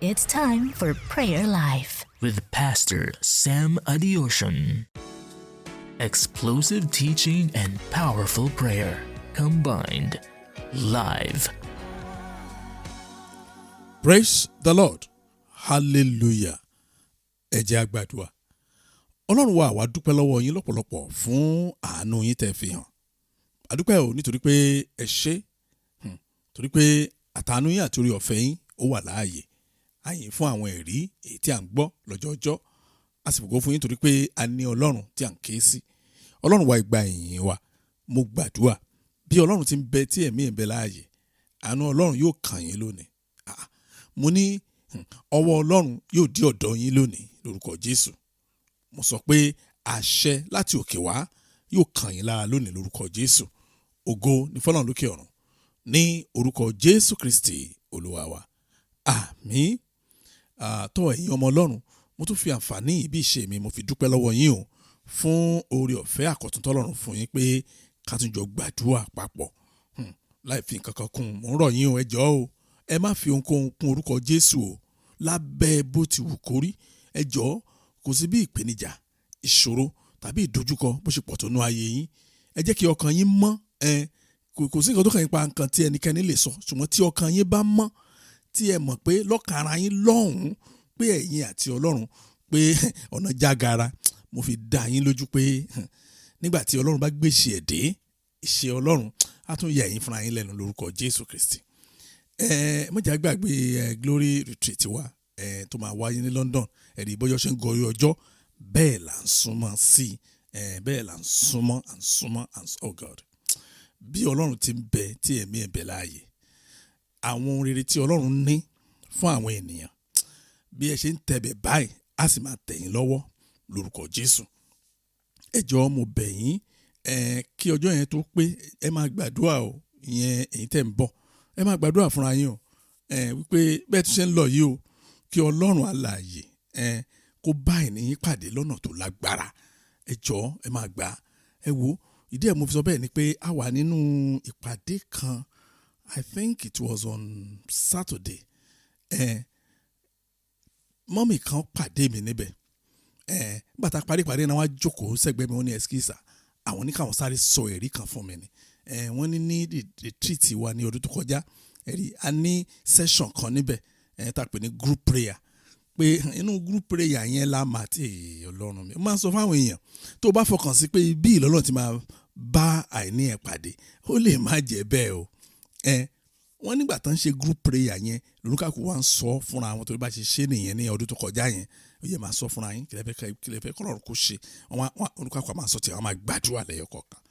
It's time for Prayer Life with Pastor Sam Adeosun. Explosive teaching and powerful prayer combined live. Praise the Lord. Hallelujah. Ẹ jẹ́ a gbàdúrà. Ọlọ́run wa, àwa dúpẹ́ lọ́wọ́ yín lọ́pọ̀lọpọ̀ fún àánú yín tẹ́ fi hàn. A dúpẹ́ o nítorí pé ẹ ṣé, torí pé àtàánú yín àti orí ọ̀fẹ́ yín ó wà láàyè. A yìn fún àwọn ẹ̀rí èyí tí à ń gbọ́ lọ́jọ́ọjọ́. A sì fògo fún yín torí pé a ní Ọlọ́run tí à ń ké sí. Ọlọ́run wa, ìgbà ìyìn wa, mo gbàdúrà bí Ọlọ́run ti ń bẹ tí ẹ̀mí ẹ̀ ń bẹ láàyè. Àánú Ọlọ́run yóò kàn yín lónìí. Mo ní ọwọ́ Ọlọ́run yóò dé ọ̀dọ̀ yín lónìí lórúkọ Jésù. Mo sọ pé àṣẹ láti òkè wá yóò kàn yín lára lónìí lórúkọ Jésù. Ògo ní f'Ọlọ́run lókè ọ̀run ní orúkọ Jésù Kristi Olúwa wa. Àmín. Tó ẹ̀yin ọmọ Ọlọ́run, mo tún fi àǹfààní ibi ìṣe mi, mo fi dúpẹ́ lọ́wọ́ yín o fún oore ọ̀fẹ́ àkọ́tún tọ́lọ́run fún yín pé ká tún jọ gbàdúrà papọ̀ láì fi nǹkan kan kún. Mo ń rọ̀ yín o, ẹ jọ̀ọ́ o, ẹ má fi ohunkóhun kún orúkọ Jésù o lábẹ́ bó ti wù kó rí. Ẹ jọ̀ọ́, kò sí bí ìpèníjà, ìṣòro tàbí ìdojúkọ bó ṣe pọ̀ tó nú ayé yín, ẹ jẹ́ kí ọkàn yín mọ́. Ẹ kò sí nǹkan tó kàn yín pa nǹkan tí ẹnikẹ́ni lè sọ, ṣùgbọ́n tí ọkàn yín bá mọ́, tí ẹ mọ̀ pé lọ́kàn ara yín lọ́hùn-ún pé ẹ̀yin àti Ọlọ́run pé ọ̀nà jágara, mo fi dá yín lójú pé nígbà tí Ọlọ́run bá gbèsè ẹ̀ dé, ìṣe Ọlọ́run á tún yà yín fúnra yín lẹ́nu lórúkọ Jésù Kristi. Ẹ má jẹ́ gbàgbé ẹ Glory Retreat wa ẹ tó máa wáyé ní London. Ẹ̀rí bọ́jọ́ ṣe ń gorí ọjọ́, bẹ́ẹ̀ là ń súnmọ́ sí ẹ, bẹ́ẹ̀ là ń súnmọ́, à ń súnmọ́, à ń. Oh God, bí Ọlọ́run ti ń bẹ tí ẹ̀mí ẹ̀ bẹ láàyè, àwọn ohun rere tí Ọlọ́run ní fún àwọn ènìyàn, bí ẹ ṣe ń tẹ̀bẹ̀ báyìí, á sì máa tẹ̀ yín lọ́wọ́ lórúkọ Jésù. Ẹ jọ̀ọ́, mo bẹ̀ yín, ẹ kí ọjọ́ yẹn tó pé, ẹ máa gbàdúrà o. Ìyẹn èyí tẹ̀ ń bọ̀, ẹ máa gbàdúrà fúnra yín o, ẹ wípé bẹ́ẹ̀ tún ṣe ń lọ yìí o, kí Ọlọ́run alààyè ẹ kó bá ènìyàn pàdé lọ́nà tó lágbára. Ẹ jọ̀ọ́, ẹ máa gbà. Ẹ wo ìdí ẹ̀ mo fi sọ bẹ́ẹ̀ ni pé a wà nínú ìpàdé kan, I think it was on Saturday. Ẹ mummy kan pàdé mi níbẹ̀. Ẹ nígbà tá a parí ìpàdé náà, wọ́n á jókòó sẹ́gbẹ̀ẹ́ mi, wọ́n ní, "Excuse, àwọn ní káwọn sáré sọ ẹ̀rí kan fún mi ni." Ẹ wọ́n ní retreat wa ní ọdún tó kọjá, ẹ̀rí a ní session kan níbẹ̀ ẹ tá a pè ní group prayer, pé inú group prayer yẹn la mà tí Ọlọ́run mi. Ó máa ń sọ fáwọn èèyàn, tó o bá fọkàn sí pé ibi ìlọ́lọ́run ti máa bá àìní ẹ̀ pàdé, ó lè má jẹ́ bẹ́ẹ̀ o. Ẹ wọ́n nígbà tó ń ṣe group prayer yẹn, lórúkàkú wa ń sọ fúnra wọn, torí bá ṣe ṣe nìyẹn ní ọdún tó kọjá yẹn, ó yẹ máa sọ fúnra yín kílẹ̀ fẹ́ kọ́lọ́run kó ṣe. Wọ́n olùkàkú máa sọ tí wọ́n máa gbàdúrà lẹ́yọ kọ̀ọ̀kan.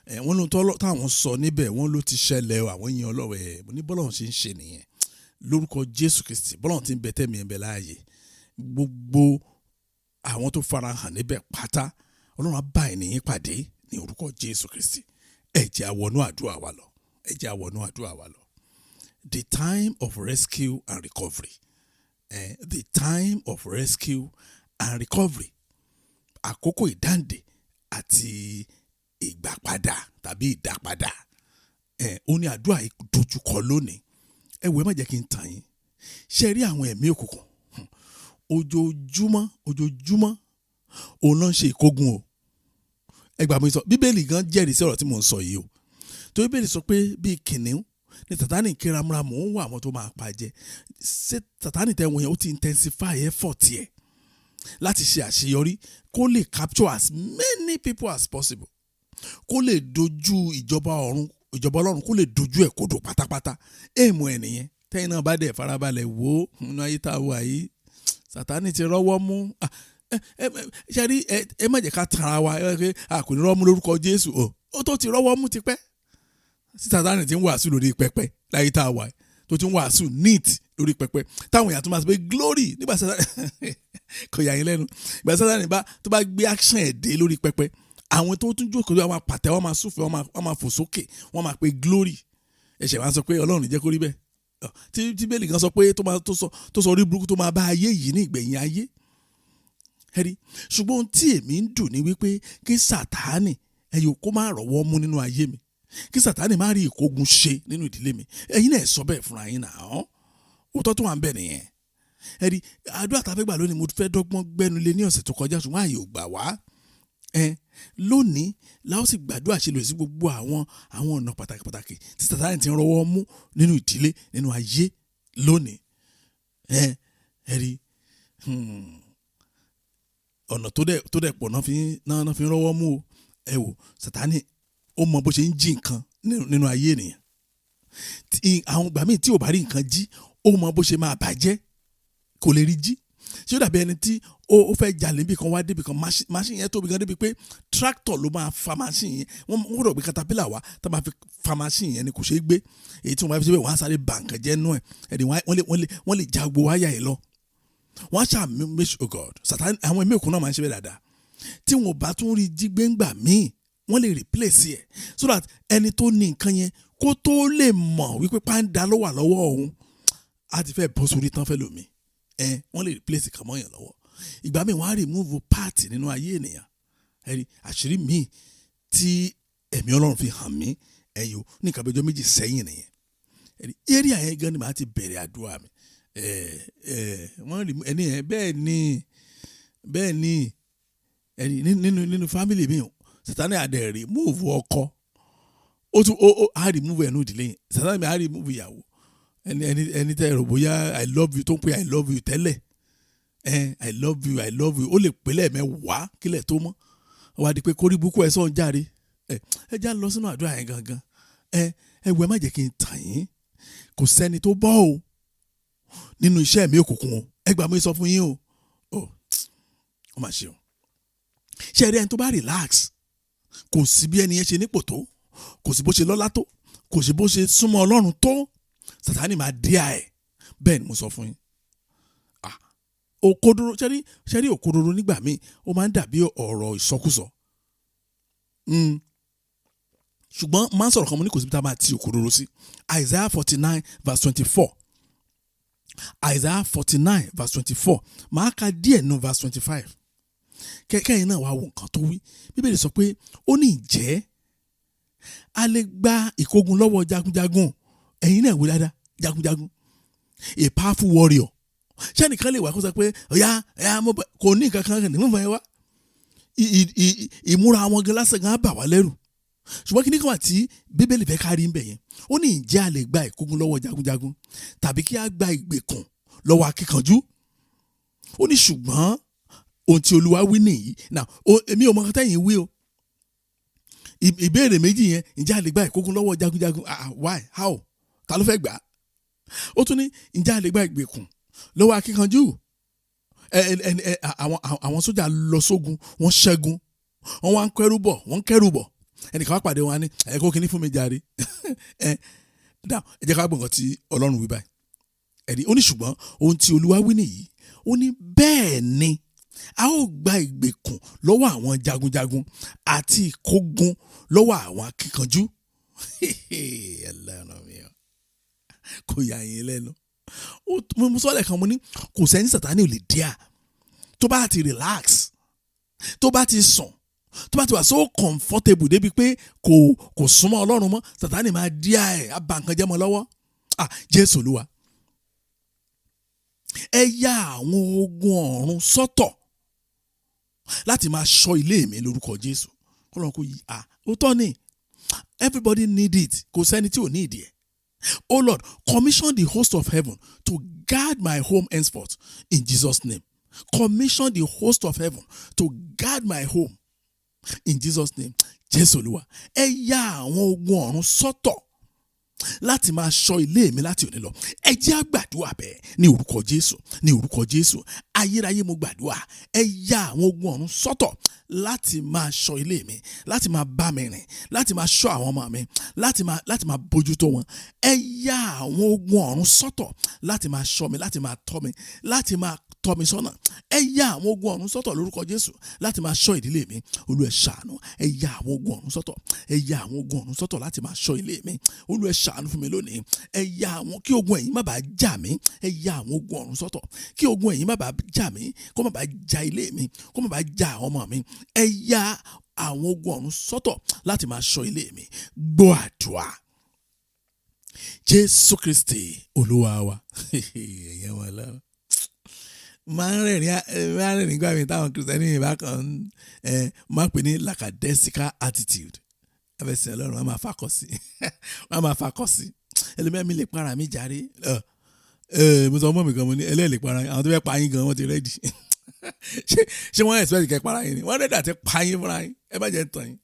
Ẹ wọ́n ló táwọn sọ níbẹ̀, wọ́n ló ti ṣẹlẹ̀ o. Àwọn yẹn ọlọ́wẹ̀ ẹ̀ ní bọ́lọ́run ṣe ń ṣe nìyẹn lórúkọ Jésù Kristi. Bọ́lọ́run ti ń bẹ tẹ́mi ẹ̀ bẹ láàyè, gbogbo àwọn tó fara hàn níbẹ̀ pátá, Ọlọ́run á bá ènìyàn pàdé ní orúkọ Jésù Kristi. Ẹ jẹ́ á wọnú àdúrà wa lọ. Ẹ jẹ́ á wọnú àdúrà wa lọ. The time of rescue and recovery, the time of rescue and recovery, àkókò ìdáǹdè àti ìgbàpadà tàbí ìdápadà, ó ní àdúrà yìí dojúkọ lónìí. Ẹ wò, ẹ má jẹ́ kí n tàn yín. Ṣe rí àwọn ẹ̀mí òkùnkùn, ojoojúmọ́ ojoojúmọ́ òun náà ń ṣe ìkógun o. Ẹ gbà mí sọ, Bíbélì gan jẹ́rìí sí ọ̀rọ̀ tí mò ń sọ yìí o, torí Bíbélì sọ pé bíi kìnìún ní Sátánì ké ramúramù, ó ń wá àwọn tó máa pa jẹ. Ṣé Sátánì tẹ wọ̀nyẹn, ó ti intensify effort yẹ láti ṣe àṣeyọrí, kó lè capture as many people as possible, kó lè dojú ìjọba ọ̀run, ìjọba Ọlọ́run, kó lè dojú ẹ̀ kodò pátápátá. Èèmù ẹ̀ nìyẹn. Tẹ́yìn náà bá dẹ̀ farabalẹ̀ wò ó, nínú ayé tá a wà yìí, Sátánì ti rọ́wọ́ mú. Ṣe rí, ẹ má jẹ́ ká tanra wa. Ẹ a kò ní rọ́wọ́ mú lórúkọ Jésù o. Ó tó ti rọ́wọ́ mú tipẹ́. Sí Sátánì ti ń wàásù lórí pẹpẹ láyé tá a wà, tó ti ń wàásù neat lórí pẹpẹ, táwọn èèyàn tó máa sọ pé glory nígbà Sátánì, kò yà yín lẹ́nu, ìgbà Sátánì bá tó bá gbé action ẹ̀ dé lórí pẹpẹ, àwọn tó tún jókòó, wọ́n máa pàtẹ́, wọ́n máa súfèé, wọ́n máa fò sókè, wọ́n máa pe glory. Ẹ̀ṣẹ̀ wá sọ pé Ọlọ́run jẹ́ kó rí bẹ́ẹ̀, tí Bíbélì kan sọ pé tó máa tó sọ orí burúkú tó máa bá ayé yìí ní ìgbẹ̀yìn ayé ẹ̀rí. Ṣùgbọ́n ohun tí èmi ń dùn ní wípé kí Sátánì ẹ̀yọ̀ kó má rọ̀wọ́ mú nínú ayé mi, kí Sátánì má rí ìkógun ṣe nínú ìdílé mi. Ẹ̀yin náà sọ bẹ́ẹ̀ fúnra yín náà. Òótọ́ tó wà ń bẹ̀ nìyẹn. Ẹ rí àdúrà tá a fẹ́ gbà lónìí, mo fẹ́ dọ́gbọ́n gbẹ́nu lé ní ọ̀sẹ̀ tó kọjá, ṣùgbọ́n ààyè ò gbà wá. Ẹ lónìí la ó sì gbàdúrà ṣe lòdì sí gbogbo àwọn ọ̀nà pàtàkì pàtàkì tí Sátánì ti ń rọwọ́ mú nínú ìdílé, nínú ayé lónìí. Ẹ rí ọ̀nà tó dẹ̀ pọ̀ náà fi ń rọwọ́ mú o. Ẹ wò, Sátánì ó mọ bó ṣe ń jí nǹkan nínú ayé ènìyàn. Tí àwọn ìgbà míì tí ò bá rí nǹkan jí, ó mọ bó ṣe máa bàjẹ́, kò lè rí jí. Ṣé ó dàbí ẹni tí ó fẹ́ jalè níbi kan wá débi kan, machine yẹn tóbi gan débi pé tractor ló máa fa machine yẹn. Wọ́n gbọ́dọ̀ gbé caterpillar wá tá máa fi fa machine yẹn ni, kò ṣeé gbé. Èyí tí wọ́n máa fi ṣe bẹ́ẹ̀, wọ́n á sáré bà nǹkan jẹ́ nú ẹ̀. Ẹ̀dì wọ́n lè já gbogbo wáyà yìí lọ. Wọ́n á ṣáà make sure. Oh God, Satan, àwọn ẹ̀mí òkun náà máa ń ṣe bẹ́ẹ̀ dáadáa. Tí wọn ò bá tún rí jí gbé ńgbà míì, wọ́n lè replace ẹ̀ so that ẹni tó ní nǹkan yẹn kó tó lè mọ̀ wípé pàǹdà ló wà lọ́wọ́ òun, á ti fẹ́ bọ́ sórí tán fẹ́ lómi. Ẹ wọ́n lè replace kan mọ́yàn lọ́wọ́. Ìgbà míì, wọ́n á remove part nínú ayé ènìyàn. Ẹ rí àṣírí míì tí ẹ̀mí Ọlọ́run fi hàn mí ẹ̀yọ́ ní nǹkan bí ọjọ́ 2 sẹ́yìn nìyẹn. Ẹ rí area yẹn gan ni màá ti bẹ̀rẹ̀ àdúrà mi. Ẹ ẹ wọ́n rí ẹni yẹn. Bẹ́ẹ̀ ni, bẹ́ẹ̀ ni. Ẹ rí nínú family mi, Sátánì á dẹ̀ remove ọkọ, ó tún ó á remove ẹnu ìdílé yẹn. Sátánì á remove ìyàwó. Ẹni tẹ́ rò bóyá "I love you" tó ń pè "I love you" tẹ́lẹ̀, ẹ "I love you, I love you", ó lè pè lẹ́ẹ̀mẹ́wàá kílẹ̀ tó mọ́, wá di pé kórí búkú ẹ sọ̀n járe. Ẹ já lọ sínú àdúrà yẹn gangan. Ẹ wọ, ẹ má jẹ́ kí n tàn yín, kò sẹ́ni tó bọ́ o nínú iṣẹ́ mi òkùnkùn o. Ẹ gbà mí sọ fún yín o. Ó mà ṣe o. Ṣé ẹ rí ẹni tó bá relax, kò sí bí ẹni yẹn ṣe nípò tó, kò sí bó ṣe lọ́lá tó, kò sí bó ṣe súnmọ́ Ọlọ́run tó, Sátánì máa dí à ẹ̀. Bẹ́ẹ̀ ni mo sọ fún yín. Ah, òkodoro, ṣẹ́rí òkodoro nígbà míì ó máa ń dàbí ọ̀rọ̀ ìsọkúsọ. Ṣùgbọ́n máa ń sọ̀rọ̀ kan, mo ní kò síbi tá a máa ti òkodoro sí. Isaiah 49 verse 24, Isaiah 49 verse 24, máa ka díẹ̀ nù verse 25 kẹ́kẹ́ yìí náà, wàá wo nǹkan tó wí. Bíbélì sọ pé ó ní, "Ìjẹ́ a lè gba ìkógun lọ́wọ́ jagunjagun?" Ẹ̀yin náà wí dáadáa, jagunjagun, a powerful warrior. Ṣé ẹnìkan lè wà kó sọ pé ọ̀yá ẹ̀yà kò ní nǹkan kan ní mọ̀ ẹ́ wá? Ìmúra wọn gan lásán gan á bà wá lẹ́rù. Ṣùgbọ́n kí ni kan wà tí Bíbélì fẹ́ ká rí ń bẹ̀ yẹn? Ó ní, "Ǹjẹ́ a lè gba ìkógun lọ́wọ́ jagunjagun, tàbí kí a gba ìgbèkùn lọ́wọ́ akíkanjú?" Ó ní, "Ṣùgbọ́n ohun tí Olúwa wí nìyí." Now, èmi ò mọ nǹkan tẹ́yìn wí o. Ìbéèrè méjì yẹn, ǹjẹ́ a lè gba ìkógun lọ́wọ́ jagunjagun? Ah, why? How? Ta ló fẹ́ gbà á? Ó tún ní, ǹjẹ́ a lè gba ìgbèkùn lọ́wọ́ akíkanjú? ẹ ẹ ẹ àwọn sójà lọ sógun, wọ́n ṣẹ́gun, wọ́n wá ń kẹ́rù bọ̀, wọ́n ń kẹ́rù bọ̀, ẹnìkan wá pàdé wọn ní, "Ẹ kó kinní fún mi jàre." Ẹ dá, ẹ jẹ́ ká gbọ́ nǹkan tí Ọlọ́run wí báyìí. Ẹ̀rí ó ní, "Ṣùgbọ́n ohun tí Olúwa wí nìyí." Ó ní, "Bẹ́ẹ̀ ni a ó gba ìgbèkùn lọ́wọ́ àwọn jagunjagun àti ìkógun lọ́wọ́ àwọn akíkanjú." Ẹlẹ́ran mi o, kò yà yín lẹ́nu. Mo sọ lẹ́ẹ̀kan, mo ní kò sẹ́ni Sàtánì ò lè dí à tó bá ti relax, tó bá ti sùn, tó bá ti wà so comfortable débi pé kò súnmọ́ Ọlọ́run mọ́, Sàtánì máa dí à ẹ̀, á bà nǹkan jẹ́ mọ́ lọ́wọ́. Ah, Jésù Olúwa, ẹ ya àwọn ogun ọ̀run sọ́tọ̀ láti máa ṣọ́ ilé mi lórúkọ Jésù. Kọ́lọ́n kò yí. Ah, òótọ́ ni, everybody need it, kò sẹ́ni tí ò ní ìdí ẹ̀. Oh Lord, commission the host of heaven to guard my home henceforth in Jesus' name. Commission the host of heaven to guard my home in Jesus' name. Jésù Olúwa, ẹ ya àwọn ogun ọ̀run sọ́tọ̀ láti máa ṣọ́ ilé mi láti òní lọ. Ẹ jẹ́ á gbàdúrà bẹ́ẹ̀ ní orúkọ Jésù. Ní orúkọ Jésù, ayérayé, mo gbàdúrà, ẹ ya àwọn ogun ọ̀run sọ́tọ̀ láti máa ṣọ́ ilé mi, láti máa bá mi rìn, láti máa ṣọ́ àwọn ọmọ mi, láti máa bójútó wọn. Ẹ ya àwọn ogun ọ̀run sọ́tọ̀ láti máa ṣọ́ mi, láti máa tọ́ mi, láti máa tọ́ mi sọ́nà. Ẹ ya àwọn ogun ọ̀run sọ́tọ̀ lórúkọ Jésù láti máa ṣọ́ ìdílé mi. Olúwa, ẹ ṣàánú, ẹ ya àwọn ogun ọ̀run sọ́tọ̀, ẹ ya àwọn ogun ọ̀run sọ́tọ̀ láti máa ṣọ́ ilé mi. Olúwa, ẹ ṣàánú fún mi lónìí. Ẹ ya àwọn kí ogun ẹ̀yìn má bàa jà mí. Ẹ ya àwọn ogun ọ̀run sọ́tọ̀ kí ogun ẹ̀yìn má bàa jà mí, kó má bàa ja ilé mi, kó má bàa ja àwọn ọmọ mi. Ẹ ya àwọn ogun ọ̀run sọ́tọ̀ láti máa ṣọ́ ilé mi. Gbọ́ àdúrà, Jésù Kristi Olúwa wa. Ẹ̀yẹ́ wọn lọ́wọ́. Máa ń rẹ̀rìn nígbà mi táwọn Kìrìsìtẹ́nì ìbá kan máa ń pè ní lackadaisical attitude. Ẹ fẹ́ sin Ọlọ́run, wọ́n máa fakọ̀ sí, wọ́n máa fakọ̀ sí. Ẹlòmíràn, mi lè para mi jàre. Mo sọ ọmọ mi kan, mo ní ẹlẹ́ẹ̀lì para yín. Àwọn tó fẹ́ pa yín gan, wọ́n ti ready. Ṣé wọ́n expect kẹ́ para yín ni? Wọ́n ready àti pa yín fúnra yín. Ẹ má jẹ́ ń tàn yín.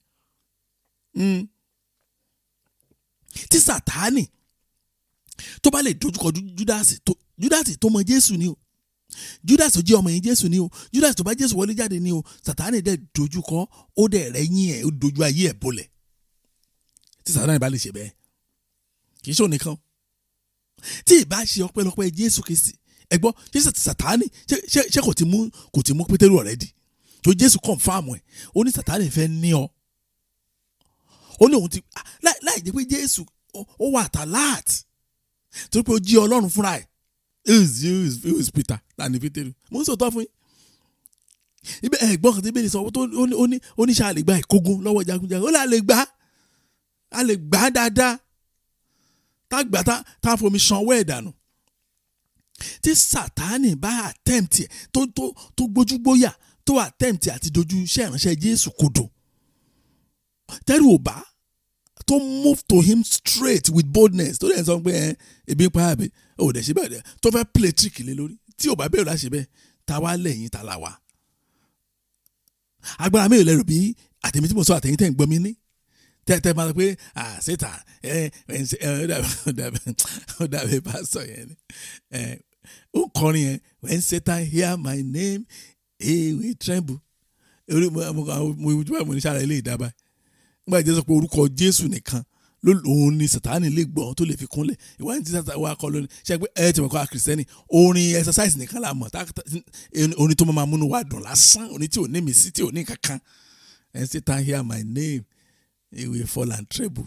Tí Sàtáánì tó bá lè dojúkọ Júdásì, tó Júdásì tó mọ Jésù ni o, Júdásì tó jẹ́ ọmọ yẹn Jésù ni o, Júdásì tó bá Jésù wọlé jáde ni o, Sàtáánì dẹ̀ dojúkọ, ó dẹ̀ rẹ́yìn ẹ̀, ó dojú ayé ẹ̀ bolẹ̀. Tí Sàtáánì bá lè ṣe bẹ́ẹ̀, kì í ṣe òun nìkan. Tí ì bá ṣe ọpẹ́lọpẹ́ Jésù Kristi, ẹ gbọ́, ṣé Sàtáánì ṣé kò ti mú Pétérù already? Tó Jésù confirm ẹ̀, ó ní Sàtáánì fẹ́ ní ọ, ó ní òun ti láì jẹ́ pé Jésù ó wà alert, torí pé ó jí Ọlọ́run fúnra ẹ̀. Who is Peter? Tani Pétérù? Mo ń sọ̀tọ̀ fún yín ibẹ̀. Ẹ̀gbọ́n kan tí bẹ́ẹ̀ sọ tó ó ní ṣáà lè gba ìkógun lọ́wọ́ jagunjagun. Ó là lè gbà, á lè gbà dáadáa, tá gbà tá fomi sanwó ẹ̀ dànù. Tí Sátánì bá attempt ẹ̀, tó gbójúgbóyà, tó attempt àti dojú iṣẹ́ ìránṣẹ́ Jésù kodò, tẹ́rù ò bá, tó move to him straight with boldness, tó dẹ̀ sọ pé ẹ ebi ń pa àbí ò dẹ̀ ṣe bẹ́ẹ̀, tó fẹ́ play trick lé lórí, tí ò bá bẹ̀rù láṣẹ bẹ́ẹ̀, ta wá lẹ́yìn ta là wá? Agbára mélòó lẹ́rù bí àtẹ̀mí tí mo sọ, àtẹ̀yìn tẹ̀ ń gbọ́ mi ní tẹ́tẹ́ máa sọ pé àṣetà ẹ ẹ ẹ ó dàbí pásítọ̀ yẹn ni ẹ ó ń kọrin yẹn, "When Satan hear my name, he will tremble." Orí mo ní sára ilé ìdábà nígbà tí Jésù pé orúkọ Jésù nìkan òun ni Sátánì lè gbọ́ tó lè fi kúnlẹ̀. Ìwádìí tí Sátánì wà kọ́ lónìí ṣe pé ẹ ti mọ̀ kọ́ a Kìrìsìtẹ́nì, orin exercise nìkan la mọ̀, orin tó máa múnú wa dùn lásán, orin tí ò ní mísí, tí ò ní kankan. "And Satan hear my name, he will fall and tremble."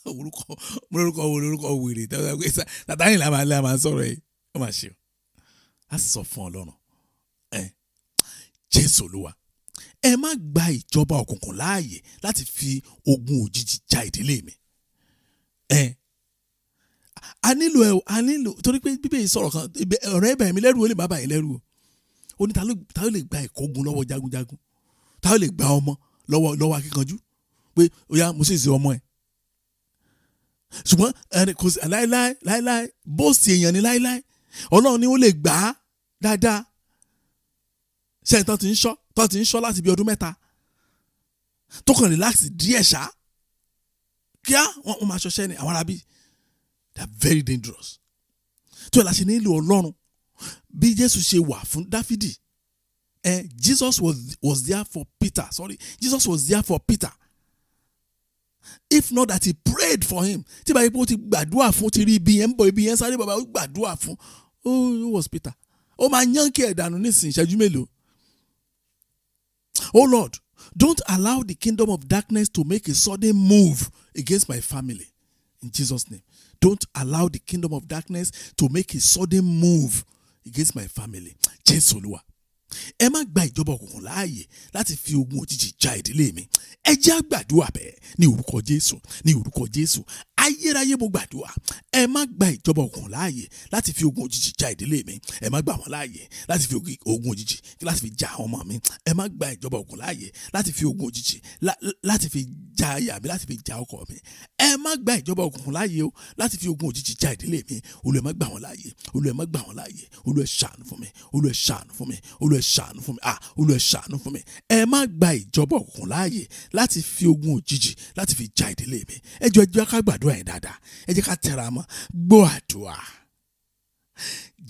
Orúkọ mo lórúkọ wo lórúkọ wèrè Sátánì la máa sọ̀rọ̀ yìí? Ó máa ṣe o. A sọ fún Ọlọ́run ẹ, Jésù Olúwa, ẹ má gba ìjọba òkùnkùn láàyè láti fi ogun òjijì ja ìdílé mi. Ẹ a nílò ẹ o, a nílò, torí pé Bíbélì sọ̀rọ̀ kan, ọ̀rọ̀ ẹ bá mi lẹ́rù, ó lè má bà yín lẹ́rù o. Ó ní ta ló lè gba ìkógun lọ́wọ́ jagunjagun? Ta ló lè gba ọmọ lọ́wọ́ akíkanjú, pé ó yá, mo sì ṣe ọmọ ẹ̀? Ṣùgbọ́n ẹni kò sí láíláí, láíláí, bóòsì èèyàn ní láíláí. Ọlọ́run ni ó lè gbà á dáadáa. Ṣé ẹni tó ti ń ṣọ́ láti bí ọdún 3, tó kàn relax díẹ̀ ṣá, kíá wọ́n máa ṣọṣẹ́ ni. Àwọn arábí, they are very dangerous. Tó yẹ la ṣe nílò Ọlọ́run. Bí Jésù ṣe wà fún Dáfídì, Jesus was there for Peter, sorry, Jesus was there for Peter, if not that he prayed for him. Tí báyìí pé ó ti gbàdúrà fún, ó ti rí ibi yẹn ń bọ̀, ibi yẹn sáré, bàbá ó gbàdúrà fún. Oh, who was Peter? Ó máa yán kí ẹ̀ dànù nísìnyí ìṣẹ́jú mélòó. Oh Lord, don't allow the kingdom of darkness to make a sudden move against my family. In Jesus' name. Don't allow the kingdom of darkness to make a sudden move against my family. Jésù Olúwa, ẹ má gba ìjọba òkùnkùn láàyè láti fi ogun òjijì ja ìdílé mi. Ẹ jẹ́ á gbàdúrà bẹ́ẹ̀ ní orúkọ Jésù, ní orúkọ Jésù. Ayérayé, mo gbàdúrà, ẹ má gba ìjọba òkùnkùn láàyè láti fi ogun òjijì ja ìdílé mi. Ẹ má gbà wọ́n láàyè láti fi ogun òjijì láti fi ja àwọn ọmọ mi. Ẹ má gba ìjọba òkùnkùn láàyè láti fi ogun òjijì láti fi ja aya mi, láti fi ja ọkọ mi. Ẹ má gba ìjọba òkùnkùn láàyè o láti fi ogun òjijì ja ìdílé mi. Olúwa, ẹ má gbà wọ́n láàyè. Olúwa, ẹ má gbà wọ́n láàyè. Olúwa, ẹ ṣàánú fún mi. Olúwa, ẹ ṣàánú fún mi. Olúwa, ẹ ṣàánú fún mi. Ah, Olúwa, ẹ ṣàánú fún mi. Ẹ má gba ìjọba òkùnkùn láàyè láti fi ogun òjijì láti fi ja ìdílé mi. Ẹ jọ̀ọ́, ẹ jẹ́ ká gbàdúrà yẹn dáadáa. Ẹ jẹ́ ká tẹra mọ́. Gbọ́ àdúrà.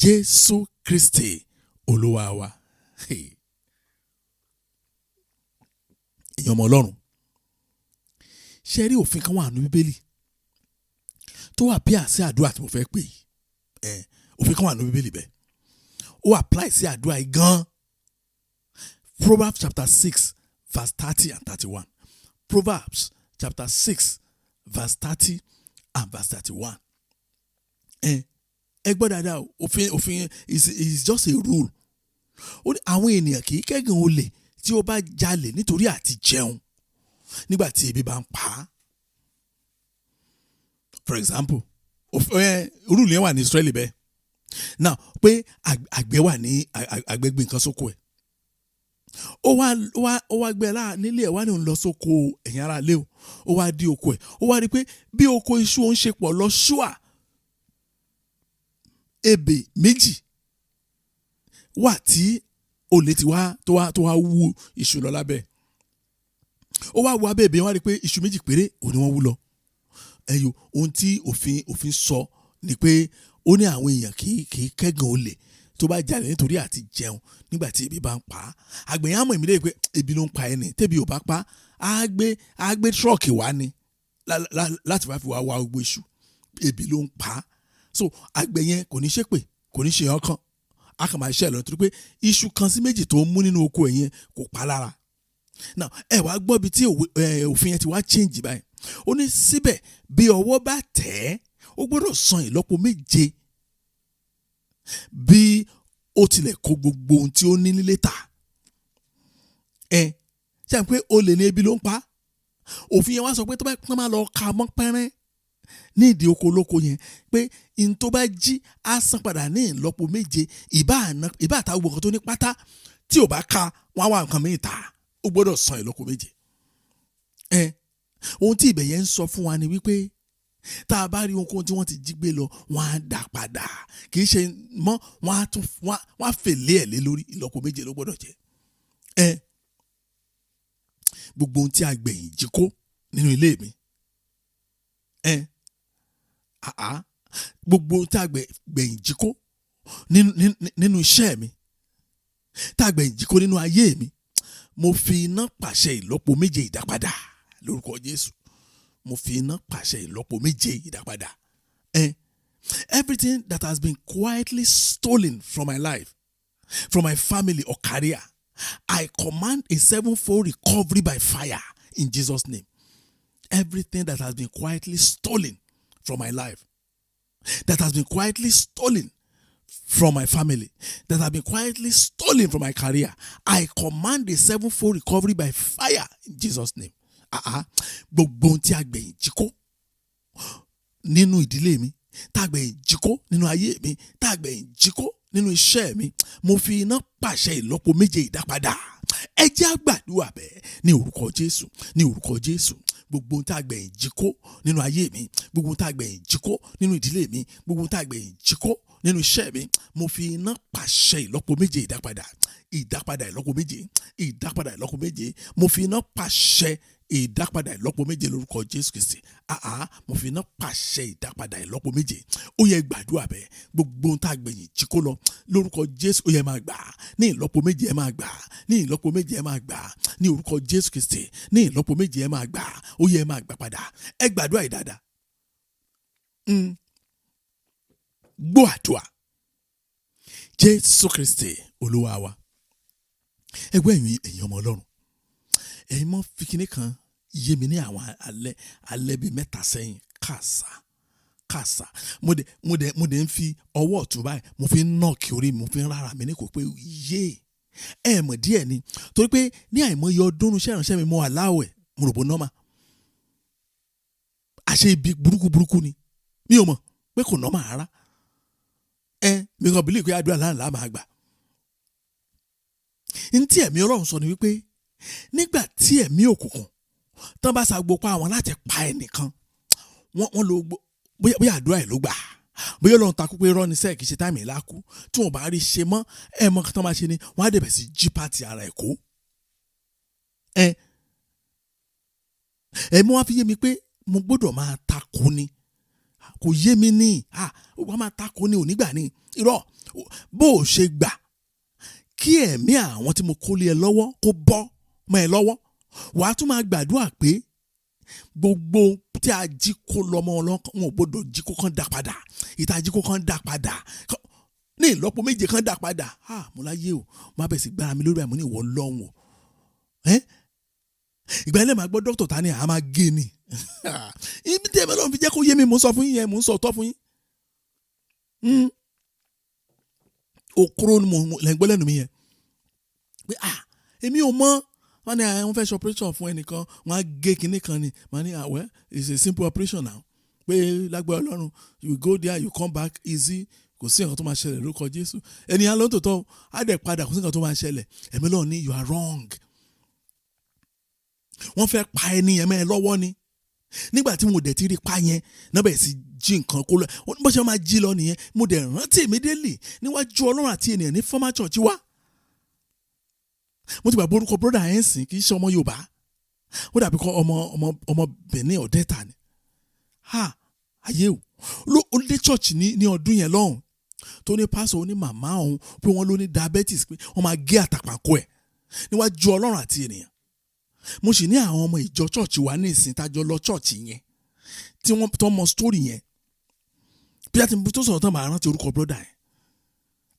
Jésù Kristi Olúwa wa. Hey. Èèyàn ọmọ Ọlọ́run, ṣe rí òfin kan wà nínú Bíbélì tó wà bí àṣẹ àdúrà tí mo fẹ́ pè yìí. Ẹ òfin kan wà nínú Bíbélì bẹ́ẹ̀, ó apply sí àdúrà yìí gan. Proverbs chapter 6 verse 30 and 31. Proverbs chapter 6 verse 30 and verse 31. Ẹ gbọ́ dáadáa o. Òfin is just a rule. Ó ní àwọn ènìyàn kì í kẹ́gàn olè tí ó bá jalè nítorí àti jẹun nígbà tí ebi bá ń pa á. For example, rule yẹn wà ní Israeli bẹ́ẹ̀. Now pé àgbẹ̀ wà ní àgbẹ̀ gbin nǹkan sóko ẹ̀, ó wá gbẹ láà nílé ẹ̀, wá ní òun lọ sóko ẹ̀yìn ara lé o. Ó wá dí oko ẹ̀, ó wá rí i pé bí oko iṣu òun ṣe pọ̀ lọ ṣúà, ebè 2 wà tí olè ti wá tó wá wú iṣu lọ lábẹ́. Ó wá wo abẹ́ ebè, wá rí i pé iṣu 2 péré òun ni wọ́n wú lọ. Ẹyọ ohun tí òfin sọ ni pé ó ní àwọn èèyàn kì í kẹ́gàn olè tó bá jalè nítorí àti jẹun nígbà tí ebi bá ń pa á. Àgbẹ̀ yẹn á mọ̀ ìmílẹ̀ pé ebi ló ń pa ẹni. Tẹ́bi ò bá pa á, á gbé truck wá ni láti wá fi wá wá gbogbo iṣu. Ebi ló ń pa á. So àgbẹ̀ yẹn kò ní ṣépè, kò ní ṣe ọkàn, á kàn máa ṣe ẹ̀ lọ nítorí pé iṣu kan sí méjì tó ń mú nínú oko ẹ̀ yẹn kò pa lára. Now ẹ wá gbọ́ bí tí òfin yẹn ti wá change báyìí. Ó ní síbẹ̀, bí ọwọ́ bá tẹ̀ ẹ́, ó gbọ́dọ̀ san ìlọ́po méje, bí ó tilẹ̀ kó gbogbo ohun tí ó ní nílé tà. Ẹ ṣe àpé olè ní ebi ló ń pa. Òfin yẹn wá sọ pé tó bá pọ́n máa lọ ka mọ́ pẹ́rẹ́ ní ìdí oko olóko yẹn pé n tó bá jí, á san padà ní ìlọ́po méje. Ìbá àtàwọn gbogbo nǹkan tó ní pátá, tí ò bá ka, wọ́n á wá nǹkan mìíràn tà, ó gbọ́dọ̀ san ìlọ́po méje. Ẹ ohun tí ibẹ̀ yẹn ń sọ fún wa ni wípé tá a bá rí ohunkóhun tí wọ́n ti jí gbé lọ, wọ́n á dà padà. Kì í ṣe mọ́, wọ́n á tún wọ́n á fèlé ẹ̀ lé lórí, ìlọ́po méje ló gbọ́dọ̀ jẹ́. Ẹ gbogbo ohun tí a gbẹ̀yìn jí kó nínú ilé mi, ẹ àá, gbogbo ohun tí a gbẹ̀yìn jí kó nínú iṣẹ́ mi, tá a gbẹ̀yìn jí kó nínú ayé mi, mo fi iná pàṣẹ ìlọ́po méje ìdápadà lórúkọ Jésù. Mo fi iná pàṣẹ ìlọ́po méje ìdápadà. Everything that has been quietly stolen from my life, from my family or career, I command a sevenfold recovery by fire in Jesus' name. Everything that has been quietly stolen from my life, that has been quietly stolen from my family, that have been quietly stolen from my career, I command a sevenfold recovery by fire in Jesus' name. Ah ah, gbogbo ohun tí a gbẹ̀yìn jí kó nínú ìdílé mi, tá a gbẹ̀yìn jí kó nínú ayé mi, tá a gbẹ̀yìn jí kó nínú iṣẹ́ mi, mo fi iná pàṣẹ ìlọ́po méje ìdápadà. Ẹ jẹ́ á gbàdúrà bẹ́ẹ̀ ní orúkọ Jésù, ní orúkọ Jésù. Gbogbo ohun tá a gbẹ̀yìn jí kó nínú ayé mi, gbogbo ohun tá a gbẹ̀yìn jí kó nínú ìdílé mi, gbogbo ohun tá a gbẹ̀yìn jí kó nínú iṣẹ́ mi, mo fi iná pàṣẹ ìlọ́po méje ìdápadà, ìdápadà ìlọ́po méje, ìdápadà ìlọ́po méje. Mo fi iná pàṣẹ ìdápadà ìlọ́po méje lórúkọ Jésù Kristi. Àá, mo fi iná pàṣẹ ìdápadà ìlọ́po méje. Ó yẹ gbàdúrà bẹ́ẹ̀. Gbogbo ohun tá a gbẹ̀yìn jí kó lọ lórúkọ Jésù, ó yẹ máa gbà ní ìlọ́po méje. Ẹ máa gbà ní ìlọ́po méje. Ẹ máa gbà ní orúkọ Jésù Kristi ní ìlọ́po méje. Ẹ máa gbà. Ó yẹ máa gbà padà. Ẹ gbàdúrà yìí dáadáa. Gbọ́ àdúrà. Jésù Kristi Olúwa wa. Ẹgbẹ́ ẹ̀yin èèyàn ọmọ Ọlọ́run, ẹ̀yin mọ́ fi kinní kan yé mi ní àwọn alẹ́ alẹ́ bíi 3 sẹ́yìn. Kàṣà kàṣà, mo dẹ̀ ń fi ọwọ́ ọ̀tún báyìí, mo fi ń knock orí mi, mo fi ń rárá mi ní kò pé yé ẹ mọ̀ díẹ̀ ni, torí pé ní àìmọye ọdún iṣẹ́ ìránṣẹ́ mi, mo wà láwẹ̀, mo rò bó normal. Àṣẹ ibi burúkú burúkú ni, mi ò mọ̀ pé kò normal rárá. Ẹ mi kàn believe pé àdúrà láǹlà máa gbà. Ntí ẹ̀mí Ọlọ́run sọ ni wípé nígbà tí ẹ̀mí òkùnkùn tán bá sa gbogbo àwọn láti pa ẹnìkan, wọ́n lo bóyá àdúrà ẹ̀ ló gbà, bóyá Ọlọ́run takú pé rọ́ni sẹ́ẹ̀ kì í ṣe time ìlà kú, tí wọ́n bá rí ṣe mọ́, ẹ̀ mọ́ tán máa ṣe ni wọ́n á dẹ̀ bẹ̀ sí jí part ara ẹ̀ kó. Ẹ mú wá fi yé mi pé mo gbọ́dọ̀ máa takò ni. Kò yé mi ní wọ́n máa takò ní onígbà ní irọ́. Bó o ṣe gbà kí ẹ̀mí àwọn tí mo kó lé ẹ lọ́wọ́ kó bọ́ mọ́ ẹ lọ́wọ́, wàá tún máa gbàdúrà pé gbogbo tí a jí kó lọ́mọ ọlọ́kàn, wọn ò gbọ́dọ̀ jí kó kán dá padà. Ìta jí kó kán dá padà ní ìlọ́po méje, kán dá padà. Ah, mo láyé o, má bẹ̀ sí gbára mi lórí àmọ́ ní ìwọ lọ́hùn o. Ìgbà yẹn lè máa gbọ́ dókítà ta ni àá máa gé ni. Ibi tí ẹ̀mí Ọlọ́run fi jẹ́ kó yé mi, mò ń sọ fún yín yẹn, mò ń sọ ọ̀tọ̀ fún yín. Okoro ni mo lẹ́ ń gbọ́ lẹ́nu mi yẹn pé ah, èmi ò mọ̀. Wọ́n ní àwọn fẹ́ ṣe operation fún ẹnìkan, wọ́n á gé kinní kan ni. Wọ́n ní, "Ah, well, it's a simple operation now," pé lágbára Ọlọ́run, you go there, you come back easy. Kò Kò sí nǹkan tó máa ṣẹlẹ̀ lórúkọ Jésù. Ẹni yẹn ló ń tòótọ́, á dẹ̀ padà, kò sí nǹkan tó máa ṣẹlẹ̀. Ẹ̀mí Ọlọ́run ní, "You are wrong. Wọ́n fẹ́ pa ẹni yẹn mẹ́ ẹ lọ́wọ́ ni." Nígbà tí mo dẹ̀ ti rí pa yẹn náà, bẹ̀rẹ̀ sí jí nǹkan kó lọ, bó ṣe máa jí lọ nìyẹn. Mo dẹ̀ rántí immediately, níwájú Ọlọ́run àti ènìyàn, ní former church wa, mo ti gbàgbé orúkọ brother yẹn sìn. Kì í ṣe ọmọ Yorùbá, ó dàbí kọ́ ọmọ Benin Ọ̀dẹ́ta ni. Ha, ayé o! Ló ó dé church ní ọdún yẹn lọ́hùn, tó ní pásọ̀, ó ní màmá òun pé wọ́n ló ní diabetes, pé wọ́n máa gé àtàpàkò ẹ̀. Níwájú Ọlọ́run àti ènìyàn, mo sì ní àwọn ọmọ ìjọ church wa ní ìsìn tájọ lọ church yẹn tí wọ́n tó mọ story yẹn. Bí a ti tó sọ̀rọ̀ tán, màá rántí orúkọ brother yẹn.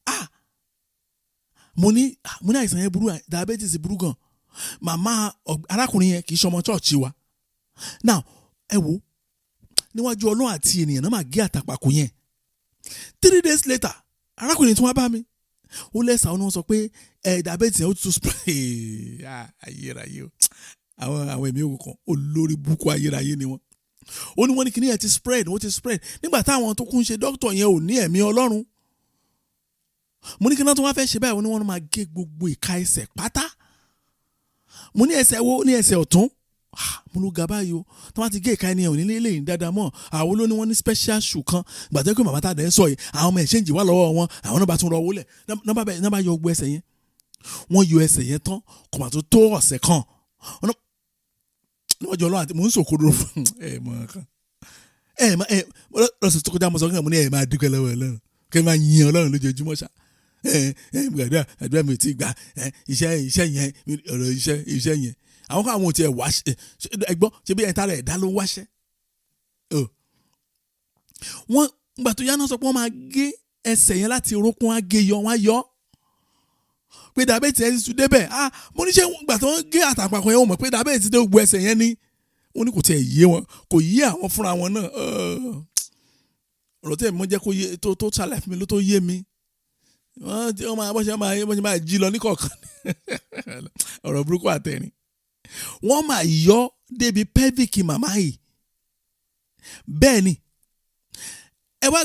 Ah, mo ní àìsàn yẹn burú, diabetes burú gan. Màmá arákùnrin yẹn kì í ṣe ọmọ church wa. Now, ẹ wo, níwájú Ọlọ́run àti ènìyàn náà, máa gé àtàpàkò yẹn. 3 days later, arákùnrin tí wọ́n bá mi, ó lẹ́sà, ó ní wọ́n sọ pé ẹ diabetes yẹn ó tún spread. Ayérayé o! Àwọn ẹ̀mí òkùnkùn, olórí burúkú ayérayé ni wọ́n. Ó ní wọ́n ní kíní yẹn ti spread, ó ti spread. Nígbà táwọn tó kún ṣe dókítà yẹn ò ní ẹ̀mí Ọlọ́run. Mo ní kí náà tó wá fẹ́ ṣe báyìí? Ó ní wọ́n máa gé gbogbo ìka ẹsẹ̀ pátá. Mo ní ẹsẹ̀ wo? Ní ẹsẹ̀ ọ̀tún. Mo ló ga báyìí o. Tó bá ti gé ìka ẹni ẹ̀, ò ní lé lè dáadáa mọ́. Àwọn ló ní wọ́n ní special shoe kan. Gbàtẹ́ pé màmá tá a dẹ̀ ń sọ yìí, àwọn ọmọ exchange wà lọ́wọ́ wọn, àwọn náà bá tún rọ owó lẹ̀, náà bá yọ gbogbo ẹsẹ̀ yẹn. Wọ́n yọ ẹsẹ̀ yẹn tán, kò mà tó tó ọ̀sẹ̀ kan, níwájú Ọlọ́run àti mò ń sòkodoro fún ẹ mọ̀ kan ẹ ẹ lọ́sẹ̀ tó kọjá, mo sọ fún ẹ, mo ní ẹ máa dúpẹ́ lọ́wọ́ Ọlọ́run, kí ẹ máa yin Ọlọ́run lójoojúmọ́ ṣá. Ẹ ẹ gbàdúrà, àdúrà mi ò tí ì gbà. Ẹ iṣẹ́ yẹn, ọ̀rọ̀ iṣẹ́ yẹn, àwọn kan, àwọn ò tiẹ̀ wá ẹgbọ́n ṣe bí ẹ̀ta rẹ̀ dá ló wáṣẹ́. Wọ́n gbà tó yá náà sọ pé wọ́n máa gé ẹsẹ̀ yẹn láti orókún, á gé yọ, wọ́n á yọ pé diabetes ẹ̀ ti tún débẹ̀. Ah, mo ní ṣe gbà tó ń gé àtàpàkò yẹn, wọ́n mọ̀ pé diabetes dé gbogbo ẹsẹ̀ yẹn ni? Wọ́n ní kò tiẹ̀ yé wọn, kò yé àwọn fúnra wọn náà. Ọ̀rọ̀ tí ẹ̀mí jẹ́ kó yé tó ṣàlàyé fún mi ló tó yé mi. Wọ́n ti wọ́n máa bọ́ ṣe máa jí lọ níkọ̀ọ̀kan, ọ̀rọ̀ burúkú àtẹ̀rín. Wọ́n máa yọ débi pelvic màmá yìí. Bẹ́ẹ̀ ni ẹ wá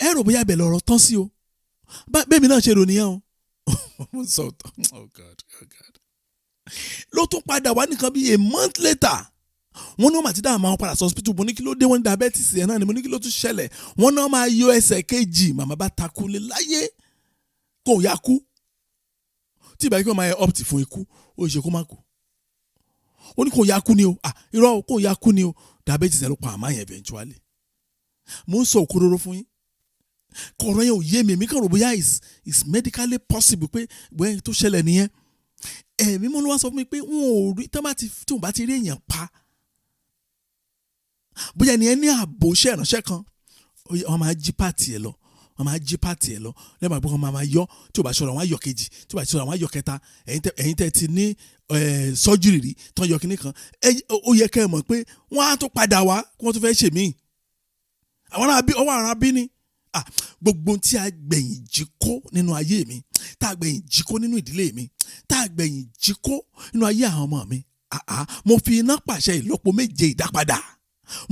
ẹ rò bóyá ibẹ̀ lọ̀rọ̀ tán sí o. Bẹ́ẹ̀ mi náà ṣe rò nìyẹn o. Mo sọ, oh God, oh God! Ló tún padà wá nìkan bíi a month later, wọ́n ní wọ́n máa ti dá àwọn padà sí hospital. Mo ní kí ló dé? Wọ́n ní diabetes yẹn náà ni. Mo ní kí ló tún ṣẹlẹ̀? Wọ́n náà máa yọ ẹsẹ̀ kejì. Màmá bá takú lé láyé, kó yá kú. Tí ìbá yìí kí wọ́n máa yẹ opt fún ikú, ó ṣe kó má kú. Ó ní kó yá kú ni o. Ah, irọ́ o, kó yá kú ni o. Diabetes yẹn ló pa àmá yẹn eventually. Mo ń sọ òkodoro fún yín, kọ̀ọ̀rọ̀ yẹn ò yé mi. Èmi kàn rò bóyá is medically possible pé bóyá tó ṣẹlẹ̀ nìyẹn. Ẹ̀mí mọ́ ló wá sọ fún mi pé wọn ò rí tí wọn bá ti rí èèyàn pa, bóyá ẹni ẹ ní ààbò iṣẹ́ ìránṣẹ́ kan, wọ́n máa jí part ẹ̀ lọ, wọ́n máa jí part ẹ̀ lọ lẹ́yìn àgbẹ̀, wọ́n máa yọ. Tí o bá ṣọ́ra, wọ́n á yọ kejì. Tí o bá ṣọ́ra, wọ́n á yọ kẹta. Ẹ̀yin tẹ́ ti ní sọ́júrì rí tán, yọ kínní kan, ó yẹ kẹ́ ẹ mọ̀ pé wọ́n á tún padà wá kí wọ́n tún fẹ́ ṣèmíì. Àwọn ará bí ọwọ́ ará bí ni gbogbo tí a gbẹ̀yìn jí kó nínú ayé mi, tá a gbẹ̀yìn jí kó nínú ìdílé mi, tá a gbẹ̀yìn jí kó nínú ayé àwọn ọmọ mi, mo fi iná pàṣẹ ìlọ́po méje ìdápadà.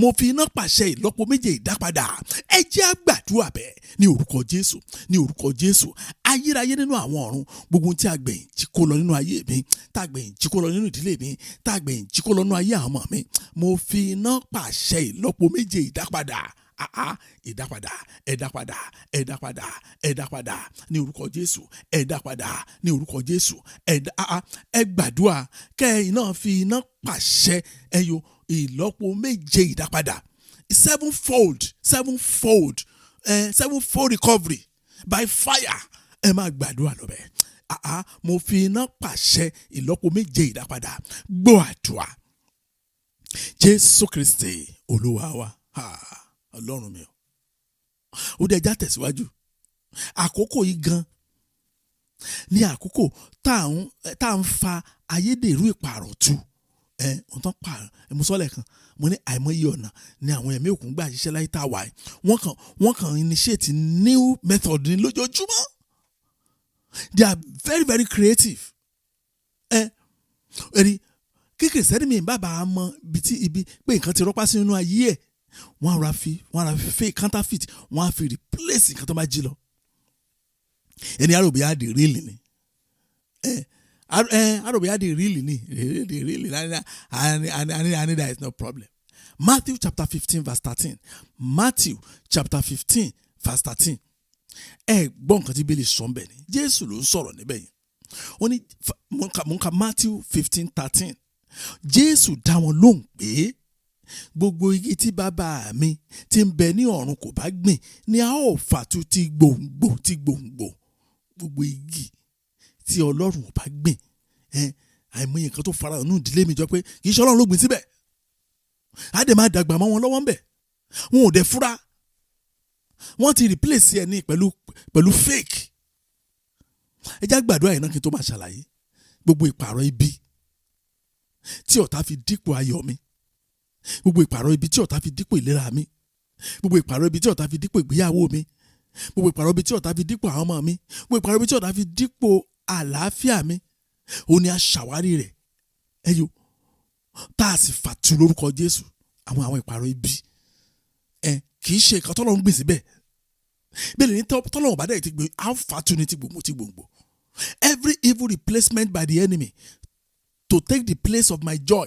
Mo fi iná pàṣẹ ìlọ́po méje ìdápadà. Ẹ jẹ́ á gbàdúrà bẹ́ẹ̀ ní orúkọ Jésù, ní orúkọ Jésù. Ayérayé nínú àwọn ọ̀run, gbogbo tí a gbẹ̀yìn jí kó lọ nínú ayé mi, tá a gbẹ̀yìn jí kó lọ nínú ìdílé mi, tá a gbẹ̀yìn jí kó lọ nínú ayé àwọn ọmọ mi, mo fi iná pàṣẹ ìlọ́po méje ìdápadà. Ìdápadà, ẹ̀dápadà, ẹ̀dápadà, ẹ̀dápadà ní orúkọ Jésù. Ẹ̀dápadà ní orúkọ Jésù. Ẹ̀dá ẹ gbàdúrà kẹ́yìn náà, fi iná pàṣẹ ẹyọ ìlọ́po méje ìdápadà, sevenfold, sevenfold, sevenfold recovery by fire. Ẹ máa gbàdúrà lọ́bẹ̀. Mo fi iná pàṣẹ ìlọ́po méje ìdápadà. Gbọ́ àdúrà, Jésù Kristi Olúwa wa. Ọlọ́run mi o! Ó dẹ̀ já tẹ̀síwájú. Àkókò yìí gan ní àkókò tá à ń fa ayédèrú ìpààrọ̀ tu ẹ wọ́n tán pààrọ̀. Mo sọ lẹ́ẹ̀kan, mo ní àìmọye ọ̀nà ni àwọn ẹ̀mí òkun gbà ṣiṣẹ́ láyé tá a wà yìí. Wọ́n kàn initiate new method ní lójoojúmọ́. They are very, very creative. Ẹ ẹ̀rí kí Christian mi bàbá mọ ibi tí ibi pé nǹkan ti rọ́pá sínú ayé ẹ̀, wọ́n á ra fi fake counterfeit, wọ́n á fi replace nǹkan tó bá jí lọ. Ẹni àròbí á di real ni, ẹ àròbí á di real ni, di real and there is no problem. Matthew chapter 15 verse 13. Matthew chapter 15 verse 13. Ẹ gbọ́ nǹkan tí Bíbélì sọ ń bẹ̀ ni. Jésù ló ń sọ̀rọ̀ níbẹ̀ yẹn. Ó ní, mo ń ka Matthew 15:13. Jésù dá wọn lóhùn pé, "Gbogbo igi tí Bàbá mi tí ń bẹ ní ọ̀run kò bá gbìn ni a ó fàtu ti gbòǹgbò ti gbòǹgbò." Gbogbo igi tí Ọlọ́run ò bá gbìn. Ẹ àìmọye nǹkan tó fara hàn nínú ìdílé mi jọ pé kì í ṣe Ọlọ́run ló gbìn síbẹ̀, á dẹ̀ máa dàgbà mọ́ wọn lọ́wọ́ ń bẹ̀, wọn ò dẹ̀ fura. Wọ́n ti replace ẹ̀ ní pẹ̀lú fake. Ẹ já gbàdúrà yìí náà kí n tó máa ṣàlàyé. Gbogbo ìpààrọ̀ ibi tí ọ̀tá fi dípò ayọ̀ mi, gbogbo ìpààrọ̀ ibi tí ọ̀tá fi dípò ìlera mi, gbogbo ìpààrọ̀ ibi tí ọ̀tá fi dípò ìgbéyàwó mi, gbogbo ìpààrọ̀ ibi tí ọ̀tá fi dípò àwọn ọmọ mi, gbogbo ìpààrọ̀ ibi tí ọ̀tá fi dípò àlàáfíà mi, ó ní aṣàwárí rẹ̀ ẹyọ tá a sì fàtú lórúkọ Jésù. Àwọn ìpààrọ̀ ibi ẹ kì í ṣe nǹkan tọ́lọ́run gbìn síbẹ̀. Bẹ́ẹ̀ ni tọ́lọ́run bá dẹ̀ ti gbìn, á fàtú ní ti gbòǹgbò ti gbòǹgbò. Every evil replacement by the enemy to take the place of my joy,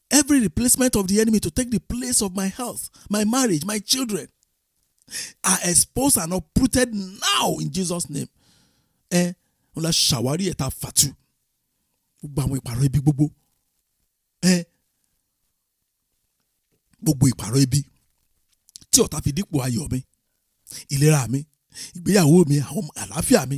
every replacement of the enemy to take the place of my health, my marriage, my children, are exposed and uprooted now in Jesus' name. Ẹ wọn la ṣàwárí ẹ̀ tá a fàtú. Gbogbo àwọn ìpààrọ̀ ibi gbogbo, ẹ gbogbo ìpààrọ̀ ibi tí ọ̀tá fi dípò ayọ̀ mi, ìlera mi, ìgbéyàwó mi, àwọn àlàáfíà mi,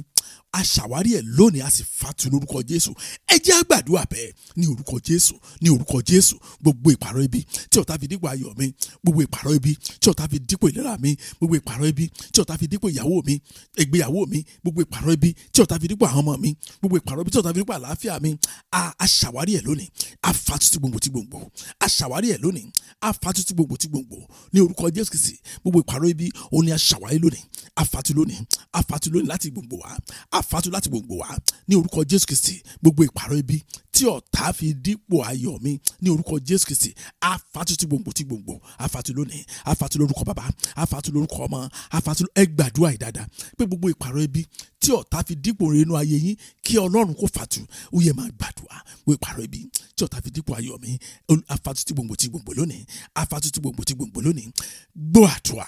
a ṣàwárí ẹ̀ lónìí, a sì fàtú lórúkọ Jésù. Ẹ jẹ́ á gbàdúrà bẹ́ẹ̀ ní orúkọ Jésù, ní orúkọ Jésù. Gbogbo ìpààrọ̀ ibi tí ọ̀tá fi dípò ayọ̀ mi, gbogbo ìpààrọ̀ ibi tí ọ̀tá fi dípò ìlera mi, gbogbo ìpààrọ̀ ibi tí ọ̀tá fi dípò ìyàwó mi, ìgbéyàwó mi, gbogbo ìpààrọ̀ ibi tí ọ̀tá fi dípò àwọn ọmọ mi, gbogbo ìpààrọ̀ ibi tí ọ̀tá fi dípò àlàáfíà mi, a ṣàwárí ẹ̀ lónìí, a fàtú ti gbòǹgbò ti gbòǹgbò. A ṣàwárí ẹ̀ lónìí, a fàtú ti gbòǹgbò ti gbòǹgbò ní orúkọ Jésù Kristi. Gbogbo ìpààrọ̀ ibi òun ni a ṣàwárí lónìí, a fàtú lónìí, a fàtú lónìí láti gbòǹgbò wá, a fàtú láti gbòǹgbò wá ní orúkọ Jésù Kristi. Gbogbo ìpààrọ̀ ibi tí ọ̀tá fi dípò ayọ̀ mi ní orúkọ Jésù Kristi, a fàtú ti gbòǹgbò ti gbòǹgbò. A fàtú lónìí, a fàtú lórúkọ Bàbá, a fàtú lórúkọ Ọmọ, a fàtú. Ẹ gbàdúrà yìí dáadáa pé gbogbo ìpààrọ̀ ibi tí ọ̀tá fi dípò rere inú ayé yín, kí Ọlọ́run kó fàtú. Ó yẹ máa gbàdúrà. Gbogbo ìpààrọ̀ ibi tí ọ̀tá fi dípò ayọ̀ mi, a fàtú ti gbòǹgbò ti gbòǹgbò lónìí, a fàtú ti gbòǹgbò ti gbòǹgbò lónìí. Gbọ́ àdúrà,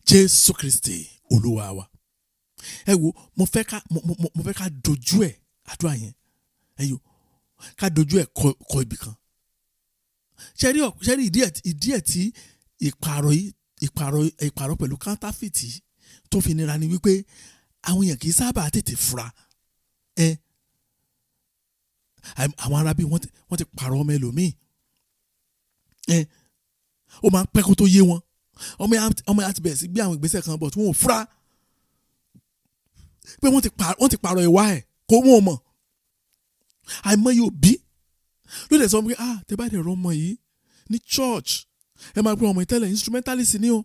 Jésù Kristi Olúwa wa. Ẹ wo, mo fẹ́ ká dojú ẹ̀ àdúrà yẹn, ẹ yo, ká dojú ẹ̀ kọ ibì kan. Ṣe rí ìdí ẹ̀ tí ìpààrọ̀ yìí, ìpààrọ̀ pẹ̀lú counterfeit yìí tó fi nira ni wípé àwọn èèyàn kì í sábà tètè fura. Ẹ àwọn arábí wọ́n ti pààrọ̀ ọmọ ẹlòmíì. Ẹ ó máa ń pẹ́ kó tó yé wọn. Ọmọ yẹn á ti bẹ̀rẹ̀ sí gbé àwọn ìgbésẹ̀ kan bọ̀ tí wọ́n ò fura pé wọ́n ti pààrọ̀ ìwà ẹ̀ kó wọ́n mọ̀. Àìmọye òbí ló dẹ̀ sọ pé, "Ah, tẹ bá dẹ̀ rọ ọmọ yìí ní church, ẹ máa gbé ọmọ yìí tẹ́lẹ̀, instrumentalist ni o.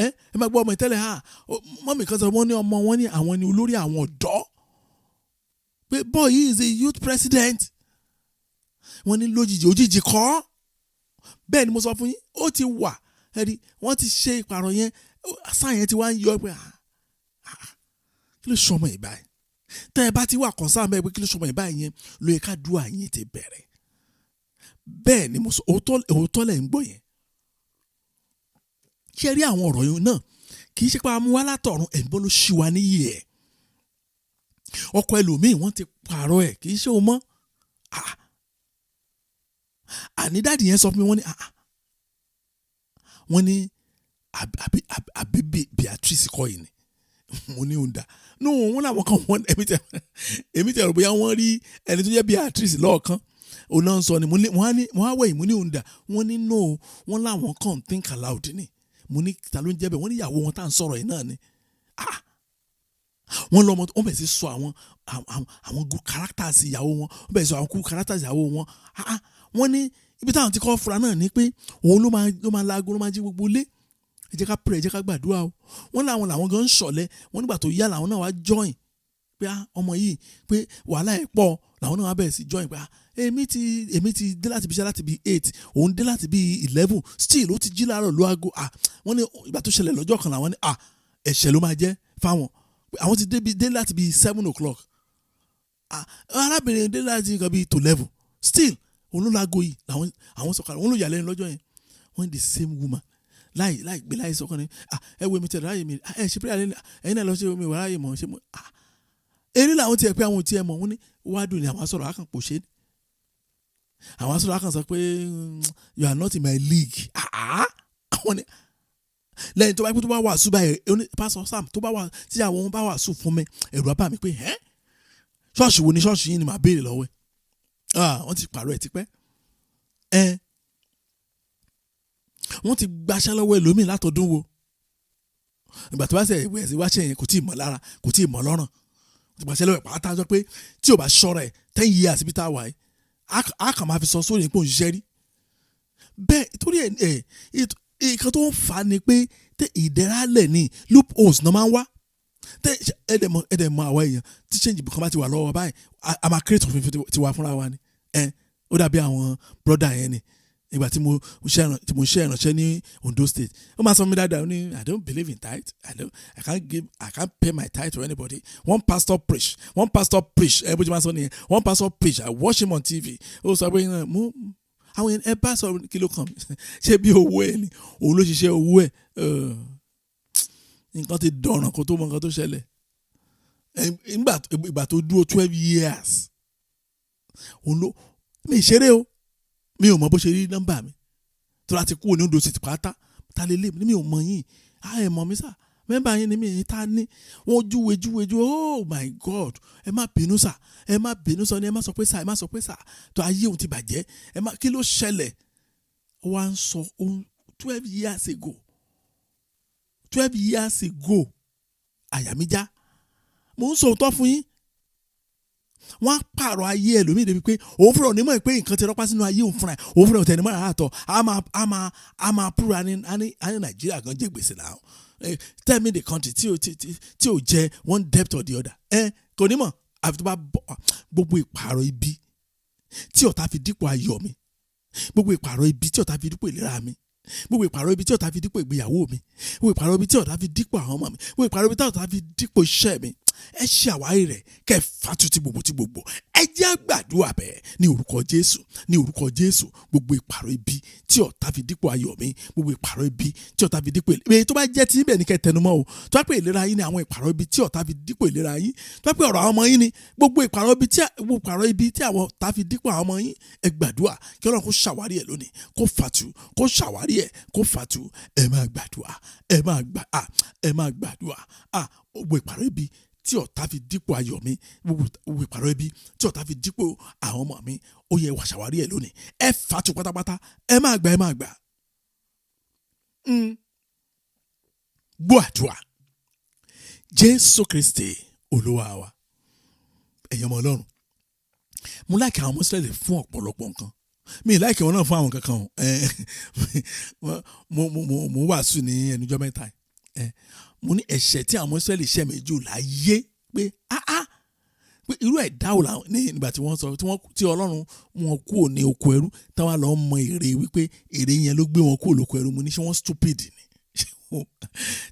Ẹ máa gbọ́ ọmọ yìí tẹ́lẹ̀." Ah, mummy kan sọ, wọ́n ní ọmọ wọn ní àwọn ní olórí àwọn ọ̀dọ́, pé boy yìí is a youth president. Wọ́n ní lójijì, òjijì kọ́. Bẹ́ẹ̀ ni mo sọ fún yín, ó ti wà. Ẹ̀rí wọ́n ti ṣe ìpààrọ̀ yẹn, sáà yẹn ti wá ń yọ pé, "Ah, ah, kí ló sọmọ yìí báyìí?" Tẹ́ ẹ bá ti wà concern bẹ́ẹ̀ pé kí ló sọmọ yìí báyìí yẹn, ló yẹ ká dúà yín ti bẹ̀rẹ̀. Bẹ́ẹ̀ ni mo sọ, òótọ́ òótọ́ lẹ̀ ń gbọ́ yẹn. Ṣé rí àwọn ọ̀rọ̀ yẹn náà, kì í ṣe pé a mú wá látọ̀run, ẹ̀gbọ́n ló ṣì wá níyì ẹ̀. Ọkọ ẹlòmíì, wọ́n ti pààrọ̀ ẹ̀, kì í ṣe òun mọ́. Ah, àní daddy yẹn sọ fún mi, wọ́n ní, ah, wọ́n ní àbí Beatrice kọ́ yìí ni? Mo ní òun dà no. Wọ́n làwọn kan, wọ́n èmi tẹ rò bóyá wọ́n rí ẹni tó jẹ́ Beatrice lọ́ọ̀kan, òun náà ń sọ ni. Mo ní wọ́n á ní wọ́n á wẹ̀yìn. Mo ní òun dà? Wọ́n ní no, wọ́n láwọn kàn think aloud ni. Mo ní ta ló ń jẹ́ bẹ́ẹ̀? Wọ́n ní ìyàwó wọn tá à ń sọ̀rọ̀ yìí náà ni. Ah, wọ́n lọ́mọ, wọ́n bẹ̀rẹ̀ sí sọ àwọn good characters ìyàwó wọn, wọ́n bẹ̀rẹ̀ sí sọ àwọn good characters ìyàwó wọn. Ah, wọ́n ní ibi táwọn ti kọ́ fura náà ni pé òun ló máa laago, ló máa jí gbogbo ilé. "Ẹ jẹ́ ká pray, ẹ jẹ́ ká gbàdúrà o." Wọ́n láwọn làwọn gan ń ṣọ̀lẹ. Wọ́n nígbà tó yá, làwọn náà wá join pé, ah, ọmọ yìí, pé wàhálà ẹ̀ pọ̀. Làwọn náà wá bẹ̀rẹ̀ sí join pé, ah, èmi ti dé láti ibi iṣẹ́ láti bí 8, òun dé láti bí 11, still ó ti jí láàárọ̀ ló aago. Ah, wọ́n ní ìgbà tó ṣẹlẹ̀ lọ́jọ́ kan, làwọn ní, ah, ẹ̀ṣẹ̀ ló máa jẹ́. fáwọn. Àwọn ti débi dé láti bíi 7 o'clock. Ah, arábìnrin dé láti nǹkan bíi to 11. Still òun ló láago yìí làwọn àwọn sọ̀kalẹ̀. Òun ló yà lẹ́nu lọ́jọ́ yẹn. Wọ́n the same woman láì láì gbé láì sọkàn ní, "Ah, ẹ wo mi tẹ̀lé ráyè mi. Ẹ ṣe prayer lẹ́nu ẹ̀yin náà lọ ṣe omi ìwà ráyè mọ̀ ṣe mo." Ah, eré làwọn tiẹ̀ pé àwọn ò tiẹ̀ mọ̀. Wọ́n ní wádùn ni àwọn sọ̀rọ̀ akàn pò ṣe ni àwọn sọ̀rọ̀ akàn sọ pé, "You are not in my league." Ah, àwọn ni lẹ́yìn tó bá tó bá wàásù báyìí, ó ní, "Pastor Sam, tó bá wà tí àwọn bá wàásù fún mi, ẹ̀rù á bà mí pé ẹ́ ṣọ́ọ̀ṣì wo ni ṣọ́ọ̀ṣì yìí ni màá béèrè lọ́wọ́ ẹ̀." Ah, wọ́n ti pààrọ̀ ẹ̀ tipẹ́. Ẹ̀ wọ́n ti gbaṣẹ́ lọ́wọ́ ẹlòmíì látọdún wo. Ìgbà tó bá ṣe ìwé ẹ̀sìn wáṣẹ yẹn, kò tí ì mọ̀ lára, kò tí ì mọ̀ lọ́rùn. Wọ́n ti gbaṣẹ́ lọ́wọ́ ẹ̀ pátá sọ pé tí ò bá ṣọ́ra ẹ̀, 10 years bí tá a wà yìí, á kàn máa fi sọ sórí pé òun ṣiṣẹ́ rí bẹ́ẹ̀. Torí ẹ̀ nǹkan tó ń fà á ni pé tẹ ìdẹ́rálẹ̀ ní loopholes náà máa ń wá. Tẹ ẹ̀dẹ̀ mọ àwa èèyàn, tí change kan bá ti wà lọ́wọ́ báyìí, a máa create òfin tiwa fúnra wa ni. Ẹ ó dàbí àwọn brother yẹn ni. Ìgbà tí mo ṣe ìrànṣẹ́ ní Ondo State, ó máa sọ fún mi dáadáa. Ó ní, "I don't believe in tithe. I don't I can't give, I can't pay my tithe to anybody. One pastor preach, one pastor preach." Ẹ bó ṣe máa sọ nìyẹn. "One pastor preach, I watch him on TV. Ó sọ pé mo àwọn yẹn ẹ bá sọ kí ló kàn mí? Ṣé bí owó ẹ ni? Òun ló ṣiṣẹ́ owó ẹ." Nǹkan ti dọ̀ràn kó tó mọ nǹkan tó ṣẹlẹ̀. Nígbà ìgbà tó dúró 12 years, òun ló mi ṣeré o. Mi ò mọ bó ṣe rí nọ́mbà mi tó láti kúrò ní Ondo State pátá. Ta lè lè mi ò mọ yín. A ẹ̀ mọ̀ mi sà, member yín ni mi. Yín ta ní wọ́n júwe júwe júwe. "Oh my God, ẹ má bínú sà, ẹ má bínú sọ ni, ẹ má sọ pé sà, ẹ má sọ pé sà." Tó ayé òun ti bàjẹ́. Ẹ má kí ló ṣẹlẹ̀? Ó wá ń sọ ohun 12 years ago, 12 years ago. Àyà mi já. Mo ń sọ òótọ́ fún yín. Wọ́n á pààrọ̀ ayé ẹlòmíì débi pé òun fúnra onímọ̀ pé nǹkan ti rọ́pá sínú ayé òun fúnra ẹ̀. Òun fúnra òtẹ̀ nímọ̀ àtọ̀. A máa púra ní a ní Nàìjíríà gan jẹ́ gbèsè náà. Tell me the country tí ò jẹ́ one debt or the other. Ẹ kò ní mọ̀ àfi tó bá bọ̀. Gbogbo ìpààrọ̀ ibi tí ọ̀tá fi dípò ayọ̀ mi, gbogbo ìpààrọ̀ ibi tí ọ̀tá fi dípò ìlera mi, gbogbo ìpààrọ̀ ibi tí ọ̀tá fi dípò ìgbéyàwó mi, gbogbo ìpààrọ̀ ibi tí ọ̀tá fi dípò àwọn ọmọ mi, gbogbo ìpààrọ̀ ibi tí ọ̀tá fi dípò iṣẹ́ mi, ẹ ṣe àwárí rẹ̀ kẹ́ ẹ fàtú tí gbogbo tí gbogbo. Ẹ jẹ́ àgbàdua bẹ́ẹ̀ ní orúkọ Jésù, ní orúkọ Jésù. Gbogbo ìpààrọ̀ ibi tí ọ̀tá fi dípò ayọ̀ mi, gbogbo ìpààrọ̀ ibi tí ọ̀tá fi dípò ìlera, tó bá jẹ́ tí bẹ́ẹ̀ ni kẹ́ ẹ tẹnumọ́ o. Tó bá pé ìlera yín ni àwọn ìpààrọ̀ ibi tí ọ̀tá fi dípò ìlera yín, tó bá pé ọ̀rọ̀ àwọn ọmọ yín ni, gbogbo ìpààrọ̀ ibi tí àwọn ọ̀tá fi dípò àwọn ọmọ yín, ẹ gbàdúrà kí Ọlọ́run kó ṣàwárí ẹ̀ lónìí, kó fàtú, kó ṣàwárí ẹ̀, kó fàtú. Ẹ máa gbàdúrà, ẹ máa gbàdúrà. Gbogbo ìpààrọ̀ ibi tí ọ̀tá fi dípò ayọ̀ mi, gbogbo ìpààrọ̀ ibi tí ọ̀tá fi dípò àwọn ọmọ mi, ó yẹ wá ṣàwárí ẹ̀ lónìí. Ẹ fàtú pátápátá. Ẹ máa gbà, ẹ máa gbà. Gbọ́ àdúrà. Jésù Kristi Olúwa wa. Ẹ̀yin ọmọ Ọlọ́run, mo like àwọn ọmọ Ísírẹ́lì fún ọ̀pọ̀lọpọ̀ nǹkan. Mi like wọn náà fún àwọn kankan o. Mo wàásù ní ẹnujọ́ mẹ́ta. Mo ní ẹ̀ṣẹ̀ tí àwọn ọmọ Ísírẹ́lì ṣẹ̀ méjì láyé pé ah, pé irú ẹ̀dá wò làwọn ní ìgbà tí wọ́n sọ tí wọ́n tí Ọlọ́run mú wọn kúrò ní oko ẹrú, táwọn lọ mọ ère, wípé ère yẹn ló gbé wọn kúrò lóko ẹrú. Mo ní ṣé wọ́n stupid ni?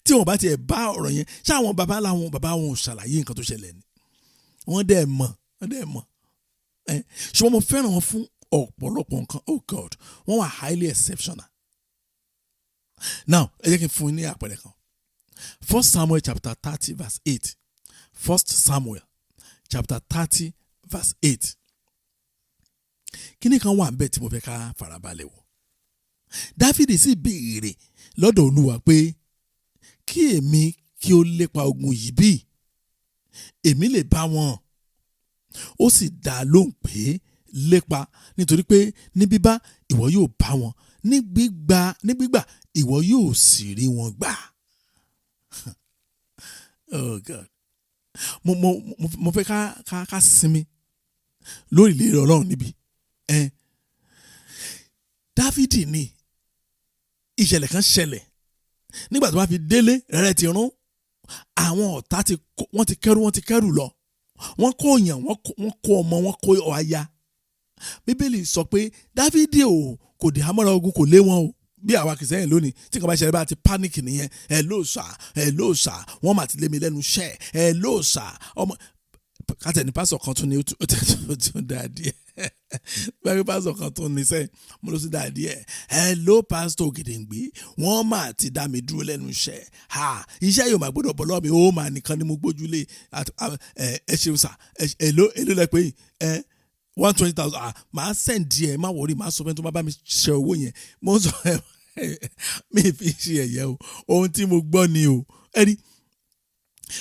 Tí wọ́n bá tiẹ̀ bá ọ̀rọ̀ yẹn, ṣé àwọn baba làwọn baba wọn ò ṣàlàyé nǹkan tó ṣẹlẹ̀ ni? Wọ́n dẹ̀ mọ̀, wọ́n dẹ̀ mọ̀ ẹ. Ṣùgbọ́n mo fẹ́ràn wọn fún ọ̀pọ̀lọpọ̀ nǹkan. Oh God, wọ́n wà highly exceptional. Now, ẹ jẹ́ kí n fún yín ní àpẹẹrẹ kan. First Samuel chapter 30 verse 8. First Samuel chapter 30 verse 8. Kíní kan wà níbẹ̀ tí mo fẹ́ ká farabalẹ̀ wò. Dáfídì sì béèrè lọ́dọ̀ Olúwa pé, "Kí èmi kí ó lépa ogun yìí bí? Èmi lè bá wọn?" Ó sì dá a lóhùn pé, "Lépa, nítorí pé ní bíbá ìwọ yóò bá wọn, ní gbígbà ìwọ yóò sì rí wọn gbà." Oh God, mo fẹ́ ká sinmi lórí ìlérí Ọlọ́run níbi ẹ. Dáfídì ní ìṣẹ̀lẹ̀ kan ṣẹlẹ̀. Nígbà tó bá fi délé, rẹ̀ ti rún. Àwọn ọ̀tá ti kó, wọ́n ti kẹ́rù, wọ́n ti kẹ́rù lọ. Wọ́n kó yàn, wọ́n kó ọmọ, wọ́n kó aya. Bíbélì sọ pé Dáfídì ò kò dé hámọ́ra ogun, kò lé wọn o. Bí àwa kìsẹ́yìn lónìí tí nǹkan bá ṣẹlẹ̀, bá ti panic nìyẹn. "Hello sir, hello sir, wọ́n mà ti lé mi lẹ́nu iṣẹ́. Hello sir, ọmọ kátẹ̀ ní pásọ̀ kan tún ní." Ó tún dáa díẹ̀ bẹ́ẹ̀. Pásọ̀ kan tún ní sẹ́yìn, mo ló tún dáa díẹ̀. "Hello, Pásítọ̀ Ògèdèǹgbé, wọ́n mà ti dá mi dúró lẹ́nu iṣẹ́. Ha, iṣẹ́ yóò máa gbọ́dọ̀ bọ́ lọ́wọ́ mi, ó mà nìkan ni mo gbójúlé. Ẹ ṣeun sir. Èló èló lẹ pé ẹ? 120,000. Ah, màá send ẹ, má worry, màá sọ fẹ́ tó má bá mi ṣe owó yẹn." Mo sọ ẹ, mi fi ṣe ẹ̀yẹ o, ohun tí mo gbọ́ ni o. Ẹ rí,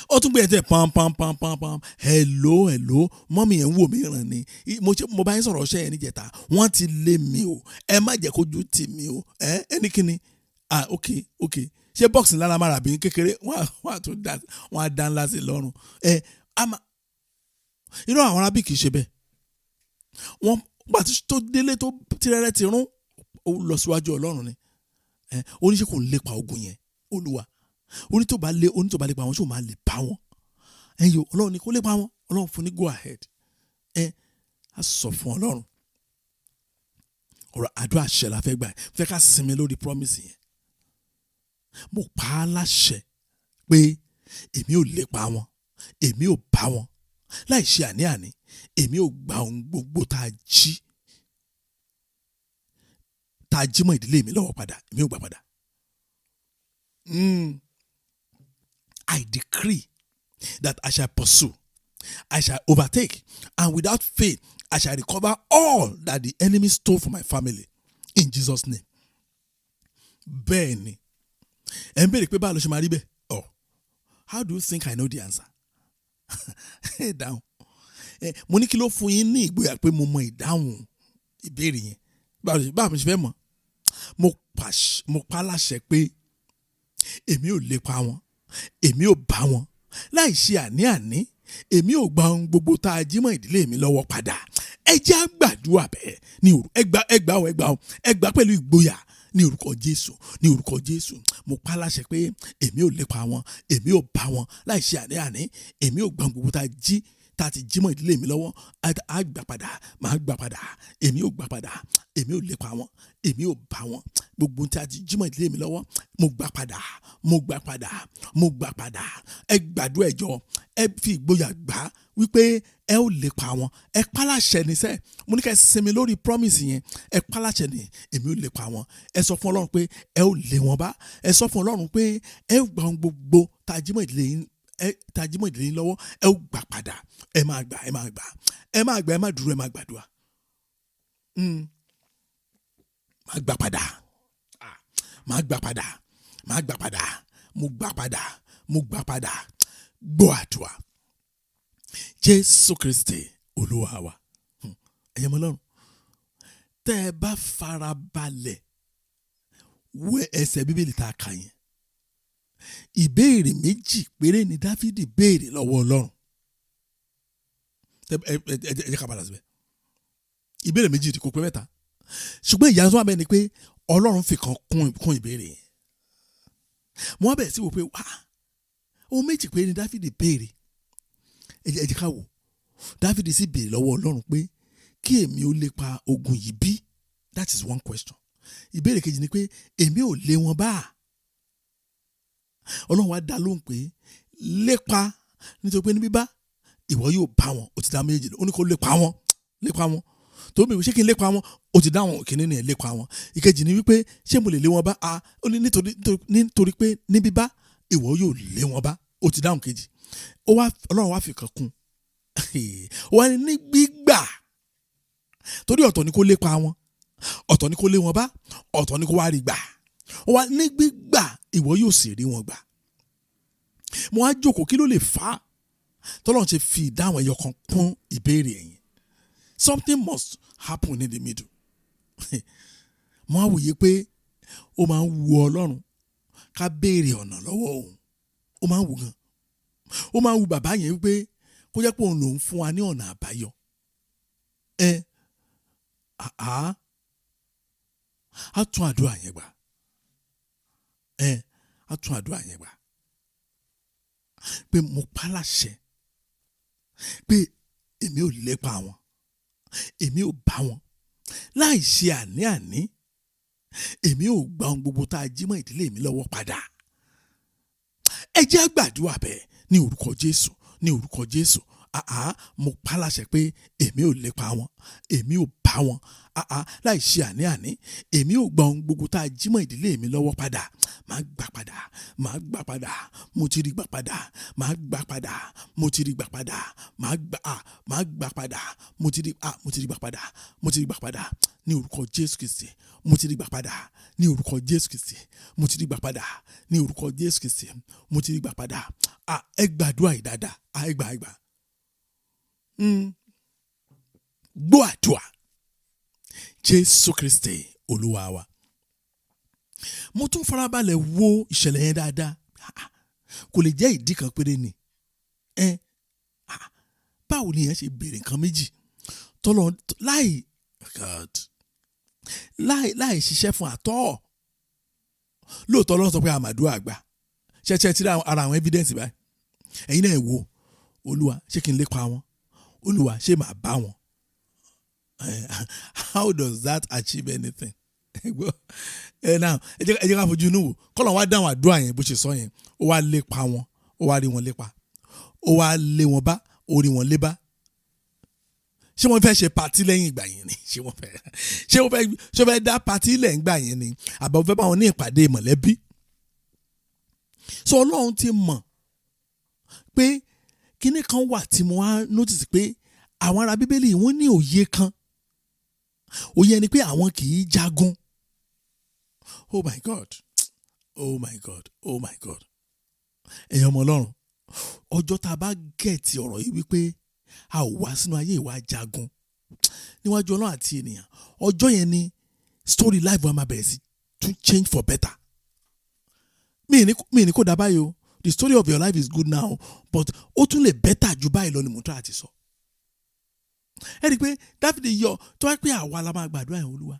ó tún gbé ẹ tẹ pam pam pam pam pam. "Hello, hello, mummy, ẹ̀ ń wò mí ràn ni. Mo ṣe mo bá yín sọ̀rọ̀ ọṣẹ́ yẹn níjẹta, wọ́n ti lé mi o. Ẹ má jẹ́ kójú tì mí o." Ẹ ní kíni? "Ah, ok, ṣé box ńlá la máa rà bí kékeré?" Wọ́n á tún dá, wọ́n á dá ńlá sí lọ́rùn. Ẹ ama irú àwọn arábì kì í ṣe bẹ́ẹ̀. Wọ́n gbà tó délé tó tirẹ̀rẹ̀ ti rún, ó lọ síwájú Ọlọ́run ni. Ẹ oníṣẹ́ kò ń lépa ogun yẹn, Olúwa? Oní tó bá lépa wọn, ṣé o máa lè bá wọn? Ẹ yóò, Ọlọ́run ni kó lépa wọn. Ọlọ́run fún ní go ahead. Ẹ á sọ fún Ọlọ́run. Ọ̀rọ̀ àdúrà ṣẹ la fẹ́ gbà, fẹ́ ká sinmi lórí promise yẹn. Mo pa á láṣẹ pé èmi ò lépa wọn, èmi ò bá wọn, láì ṣe àní-àní, èmi ò gba ohun gbogbo tá a jí mọ́ ìdílé mi lọ́wọ́ padà. Èmi ò gbà padà. I decree that I shall pursue, I shall overtake, and without fail, I shall recover all that the enemy stole from my family in Jesus' name. Bẹ́ẹ̀ ni, ẹ̀ ń béèrè pé báwo ló ṣe máa rí bẹ́ẹ̀? Oh, how do you think I know the answer? Ẹ dáhùn. Ẹ mo ní kí ló fún yín ní ìgboyà pé mo mọ ìdáhùn ìbéèrè yẹn? Báwo ló ṣe fẹ́ mọ̀? Mo pa á láṣẹ pé èmi ò lépa wọn, èmi ò bá wọn, láì ṣe àní-àní, èmi ò gba ohun gbogbo tá a jí mọ́ ìdílé mi lọ́wọ́ padà. Ẹ jẹ́ á gbàdúrà bẹ́ẹ̀ ní òru. Ẹ gbà, ẹ gbà ọ, ẹ gbà ọ, ẹ gbà pẹ̀lú ìgboyà ní orúkọ Jésù, ní orúkọ Jésù. Mo pa á láṣẹ pé èmi ò lépa wọn, èmi ò bá wọn, láì ṣe àní-àní, èmi ò gba ohun gbogbo tá a ti jí mọ́ ìdílé mi lọ́wọ́. Á gbà padà, màá gbà padà, èmi ò gbà padà. Èmi ò lépa wọn, èmi ò bá wọn, gbogbo tí a ti jí mọ́ ìdílé mi lọ́wọ́, mo gbà padà, mo gbà padà, mo gbà padà. Ẹ gbàdúrà, ẹ jọ̀ọ́, ẹ fi ìgboyà gbà wípé ẹ ò lépa wọn. Ẹ pálàṣẹ ní sẹ́. Mo ní ká ẹ sinmi lórí promise yẹn. Ẹ pálàṣẹ ní, èmi ò lépa wọn. Ẹ sọ fún Ọlọ́run pé ẹ ò lé wọn bá. Ẹ sọ fún Ọlọ́run pé ẹ ò gba ohun gbogbo tá a jí mọ́ ìdílé yín, ẹ tá a jí mọ́ ìdílé yín lọ́wọ́, ẹ ò gbà padà. Ẹ máa gbà, ẹ máa gbà, ẹ máa gbà. Ẹ má dúró, ẹ máa gbàdúrà. Máa gbà padà. Ah, máa gbà padà, máa gbà padà, mo gbà padà, mo gbà padà. Gbọ́ àdúrà, Jésù Kristi Olúwa wa. Ẹ̀yin ọmọ Ọlọ́run, tẹ́ ẹ bá fara balẹ̀ wé ẹsẹ̀ Bíbélì tá a kà yẹn, ìbéèrè méjì péré ni Dáfídì béèrè lọ́wọ́ Ọlọ́run. Ẹ ẹ ẹ ẹ jẹ́ ká padà síbẹ̀. Ìbéèrè méjì kò pé mẹ́ta, ṣùgbọ́n ìyanu tó wà bẹ́ẹ̀ ni pé Ọlọ́run fi kan kún ìbéèrè yẹn. Mo wá bẹ̀rẹ̀ sí wò pé wá, ohun méjì péré ni Dáfídì béèrè. Ẹ jẹ́ ká wò. Dáfídì sì béèrè lọ́wọ́ Ọlọ́run pé kí èmi ó lépa ogun yìí bí. That is one question. Ìbéèrè kejì ni pé èmi ò lé wọn bá. Ọlọ́run wá dá lóhùn pé lépa, nítorí pé ní bíbá ìwọ yóò bá wọn. Ó ti dá méjì, ó ní kó lépa wọn, lépa wọn. Tó mi ṣé kí n lépa wọn? Ó ti dá wọn. Kìíní ni lépa wọn. Ìkejì ni wípé ṣé mo lè lé wọn bá a? Ó ní nítorí pé ní bíbá ìwọ yóò lé wọn bá. Ó ti dáhùn kejì. Ó wá, Ọlọ́run wá fi kan kún, ó wá ní gbígbà, torí ọ̀tọ̀ ni kó lépa wọn, ọ̀tọ̀ ni kó lé wọn bá, ọ̀tọ̀ ni kó wá rí gbà. Ó wá ní gbígbà ìwọ yóò sì rí wọn gbà. Mo wá jókòó, kí ló lè fà á tọ́lọ́run ṣe fi ìdáhùn ẹyọ kan kún ìbéèrè ẹ̀yìn? Something must happen in the middle. Mo á wòye pé ó máa ń wu Ọlọ́run ká béèrè ọ̀nà lọ́wọ́ òun. Ó máa ń wù gan, ó máa ń wu bàbá yẹn wípé kó jẹ́ pé òun lòún fún wa ní ọ̀nà àbáyọ. Ẹ àá á tún àdúrà yẹn gbà, ẹ á tún àdúrà yẹn gbà pé mo pa láṣẹ pé èmi ò lépa wọn, èmi ò bá wọn, láì ṣe àní-àní. Èmi ò gba ohun gbogbo tá a jí mọ́ ìdílé mi lọ́wọ́ padà. Ẹ jẹ́ á gbàdúrà bẹ́ẹ̀ ní orúkọ Jésù, ní orúkọ Jésù. Àá, mo pa láṣẹ pé èmi ò lépa wọn, èmi ò bá wọn. Àá, láì ṣe àní-àní, èmi ò gba ohun gbogbo tá a jí mọ́ ìdílé mi lọ́wọ́ padà. Màá gbà padà, màá gbà padà, mo ti rí gbà padà, màá gbà padà, mo ti rí gbà padà, màá gbà á, màá gbà padà, mo ti rí á, mo ti rí gbà padà, mo ti rí gbà padà ní orúkọ Jésù Kristi, mo ti rí gbà padà ní orúkọ Jésù Kristi, mo ti rí gbà padà ní orúkọ Jésù Kristi, mo ti rí gbà padà. À, ẹ gbàdúrà yìí dáadáa. À, ẹ gbà, ẹ gbà. Gbọ́ àdúrà. Jésù Kristi Olúwa wa. Mo tún farabalẹ̀ wo ìṣẹ̀lẹ̀ yẹn dáadáa. Kò lè jẹ́ ìdí kan péré ni. Báwo ni èèyàn ṣe béèrè nǹkan méjì tọ́lọ́ láì, God, láì ṣiṣẹ́ fún àtọ́? Lóòótọ́ ló sọ pé àmàdúrà àgbà ṣẹṣẹ tí ara àwọn evidence báyìí. Ẹ̀yin náà wo, Olúwa, ṣé kí n lépa wọn? Olúwa, ṣé màá bá wọn? How does that achieve anything? Ẹ now, ẹ jẹ́ ká fojú inú wò. Kọ́lọ̀ wá dáhùn àdúrà yẹn bó ṣe sọ yẹn. Ó wá lépa wọn, ó wá rí wọn lépa, ó wá lé wọn bá, ó rí wọn lé bá. Ṣé wọ́n fẹ́ ṣe party lẹ́yìn ìgbà yẹn ni? Ṣé wọ́n fẹ́ dá party lẹ́yìn ìgbà yẹn ni, àbí wọ́n fẹ́ bá wọn ní ìpàdé mọ̀lẹ́bí? So Ọlọ́run ti mọ̀ pé kíní kan wà tí mo wá notice pé àwọn ará Bíbélì, wọ́n ní òye kan. Òye ni pé àwọn kì í jagun. Oh my God, oh my God, oh my God! Ẹ̀yin ọmọ Ọlọ́run, ọjọ́ tá a bá get ọ̀rọ̀ yìí wípé a ò wá sínú ayé ìwà jagun níwájú Ọlọ́run àti ènìyàn, ọjọ́ yẹn ni story life wa máa bẹ̀rẹ̀ sí to change for better. Mi ní kó dá báyìí o. The story of your life is good now, but ó tún lè better ju báyìí lọ ni mo tọ́ àti sọ. Ẹ rí i pé Dáfídì yọ tó wá pé àwa la máa gbàdúrà yẹn. Olúwa,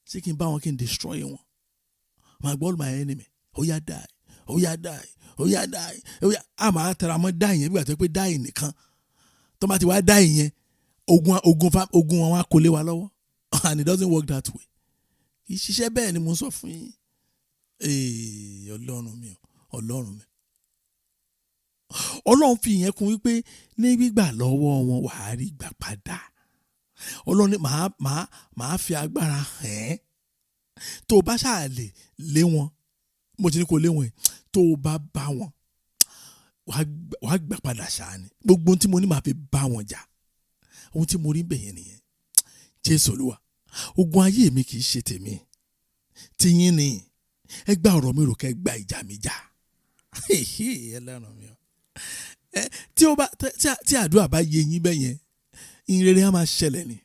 ṣé kí n bá wọn, kí n destroy wọn? My God, my enemy, ó yá, die, ó yá, die, ó yá, die, ó yá. A máa tẹra mọ́ die yẹn bí wàá tó pé die nìkan. Tó bá ti wá die yẹn, ogun wọn wá kó lé wa lọ́wọ́, and it doesn't work that way. Kì í ṣiṣẹ́ bẹ́ẹ̀ ni mo sọ fún yín. Ee, Ọlọ́run mi o, Ọlọ́run mi. Ọlọ́run fi ìyẹn kún wípé ní gbígbà lọ́wọ́ wọn, wàá rí gbà padà. Ọlọ́run ní màá fi agbára hàn ẹ́. Tó o bá ṣáà lè lé wọn mo ti ní kó lé wọn yìí, tó o bá bá wọn, wàá gbà padà ṣáà ni. Gbogbo ohun tí mo ní, màá fi bá wọn jà. Ohun tí mo rí bẹ̀yẹn nìyẹn. Jésù Olúwa. Ogun ayé mi kì í ṣe tèmi, tiyín ni. Ẹ gba ọ̀rọ̀ mi rò, kẹ́ gba ìjà mi jà. Ẹlẹ́ran mi o. Ẹ tí ó bá tí àdúrà bá yé yín bẹ́yẹn, ìrere á máa ṣẹlẹ̀ ni.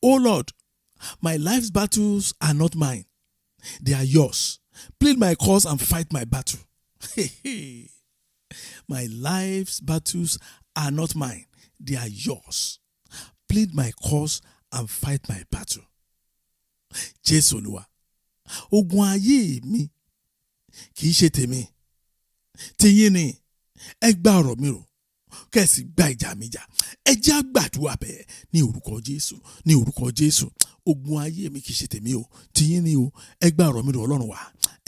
Oh Lord, my life's battles are not mine, they are yours. Plead my cause and fight my battle. My life's battles are not mine, they are yours. Plead my cause and fight my battle. Jésù Olúwa. Ogun ayé mi kì í ṣe tèmi, tiyín ni. Ẹ gba ọ̀rọ̀ mi rò, kẹ́sì gba ìjà mi jà. Ẹ jẹ́ á gbàdúrà bẹ́ẹ̀ ní orúkọ Jésù, ní orúkọ Jésù. Ogun ayé mi kì í ṣe tèmi o, tiyín ni o. Ẹ gba ọ̀rọ̀ mi rò, Ọlọ́run wa.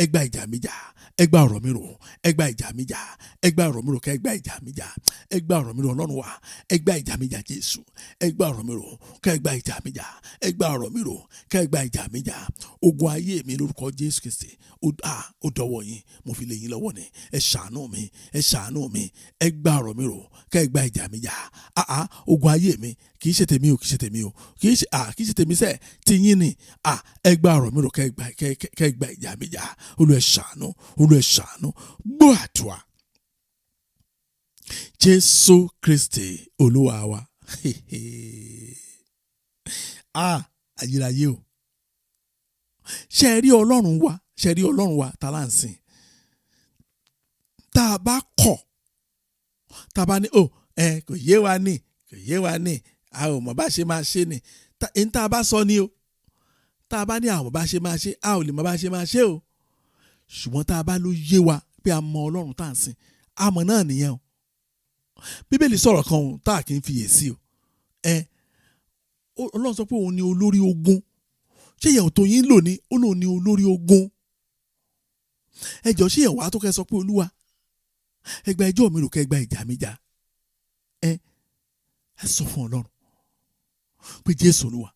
Ẹ gba ìjà mi jà. Ẹ gba ọ̀rọ̀ mi rò, ẹ gba ìjà mi jà. Ẹ gba ọ̀rọ̀ mi rò, kẹ́ ẹ gba ìjà mi jà. Ẹ gba ọ̀rọ̀ mi rò, Ọlọ́run wa. Ẹ gba ìjà mi jà. Jésù, ẹ gba ọ̀rọ̀ mi rò, kẹ́ ẹ gba ìjà mi jà. Ẹ gba ọ̀rọ̀ mi rò, kẹ́ ẹ gba ìjà mi jà. Ogun ayé mi lórúkọ Jésù Kristi, ó dọwọ́ yín, mo fi lé yín lọ́wọ́ ni. Ẹ ṣàánú mi, ẹ ṣàánú mi. Ẹ gba ọ̀rọ̀ mi rò, kẹ́ ẹ gba ìjà mi jà. Ogun ayé mi kì í ṣe tèmi o, kì í ṣe tèmi o, kì í ṣe tèmi sẹ́, tiyín ni. Ẹ gba ọ̀rọ̀ mi rò, kẹ́ ẹ gba ìjà mi jà. Olú, ẹ ṣàánú. Olú, ẹ ṣàánú. Gbọ́ àdúrà. Jésù Kristi Olúwa wa. Ayérayé o! Ṣe ẹ rí Ọlọ́run wa? Ṣe rí Ọlọ́run wa tá là ń sìn? Tá a bá kọ̀, tá a bá ní o, ẹ kò yé wa ní, kò yé wa ní, a ò mọ̀ bá ṣe máa ṣe ni. N tá a bá sọ ni o. Tá a bá ní àwọn bá ṣe máa ṣe, a ò lè mọ̀ bá ṣe máa ṣe o. Ṣùgbọ́n tá a bá ló yé wa pé a mọ Ọlọ́run tá à ń sìn, a mọ̀ náà nìyẹn o. Bíbélì sọ̀rọ̀ kan o tá a kì í fiyè sí o. Ẹ Ọlọ́run sọ pé òun ni olórí ogun. Ṣé ìyẹn ò tó yín lò ní? Ó lòun ní olórí ogun. Ẹ jọ, ṣé ìyẹn wàá tó kẹ́ sọ pé Olúwa, ẹ gba ẹjọ́ mi rò, kẹ́ gba ìjà mi jà? Ẹ sọ fún Ọlọ́run pé Jésù Olúwa,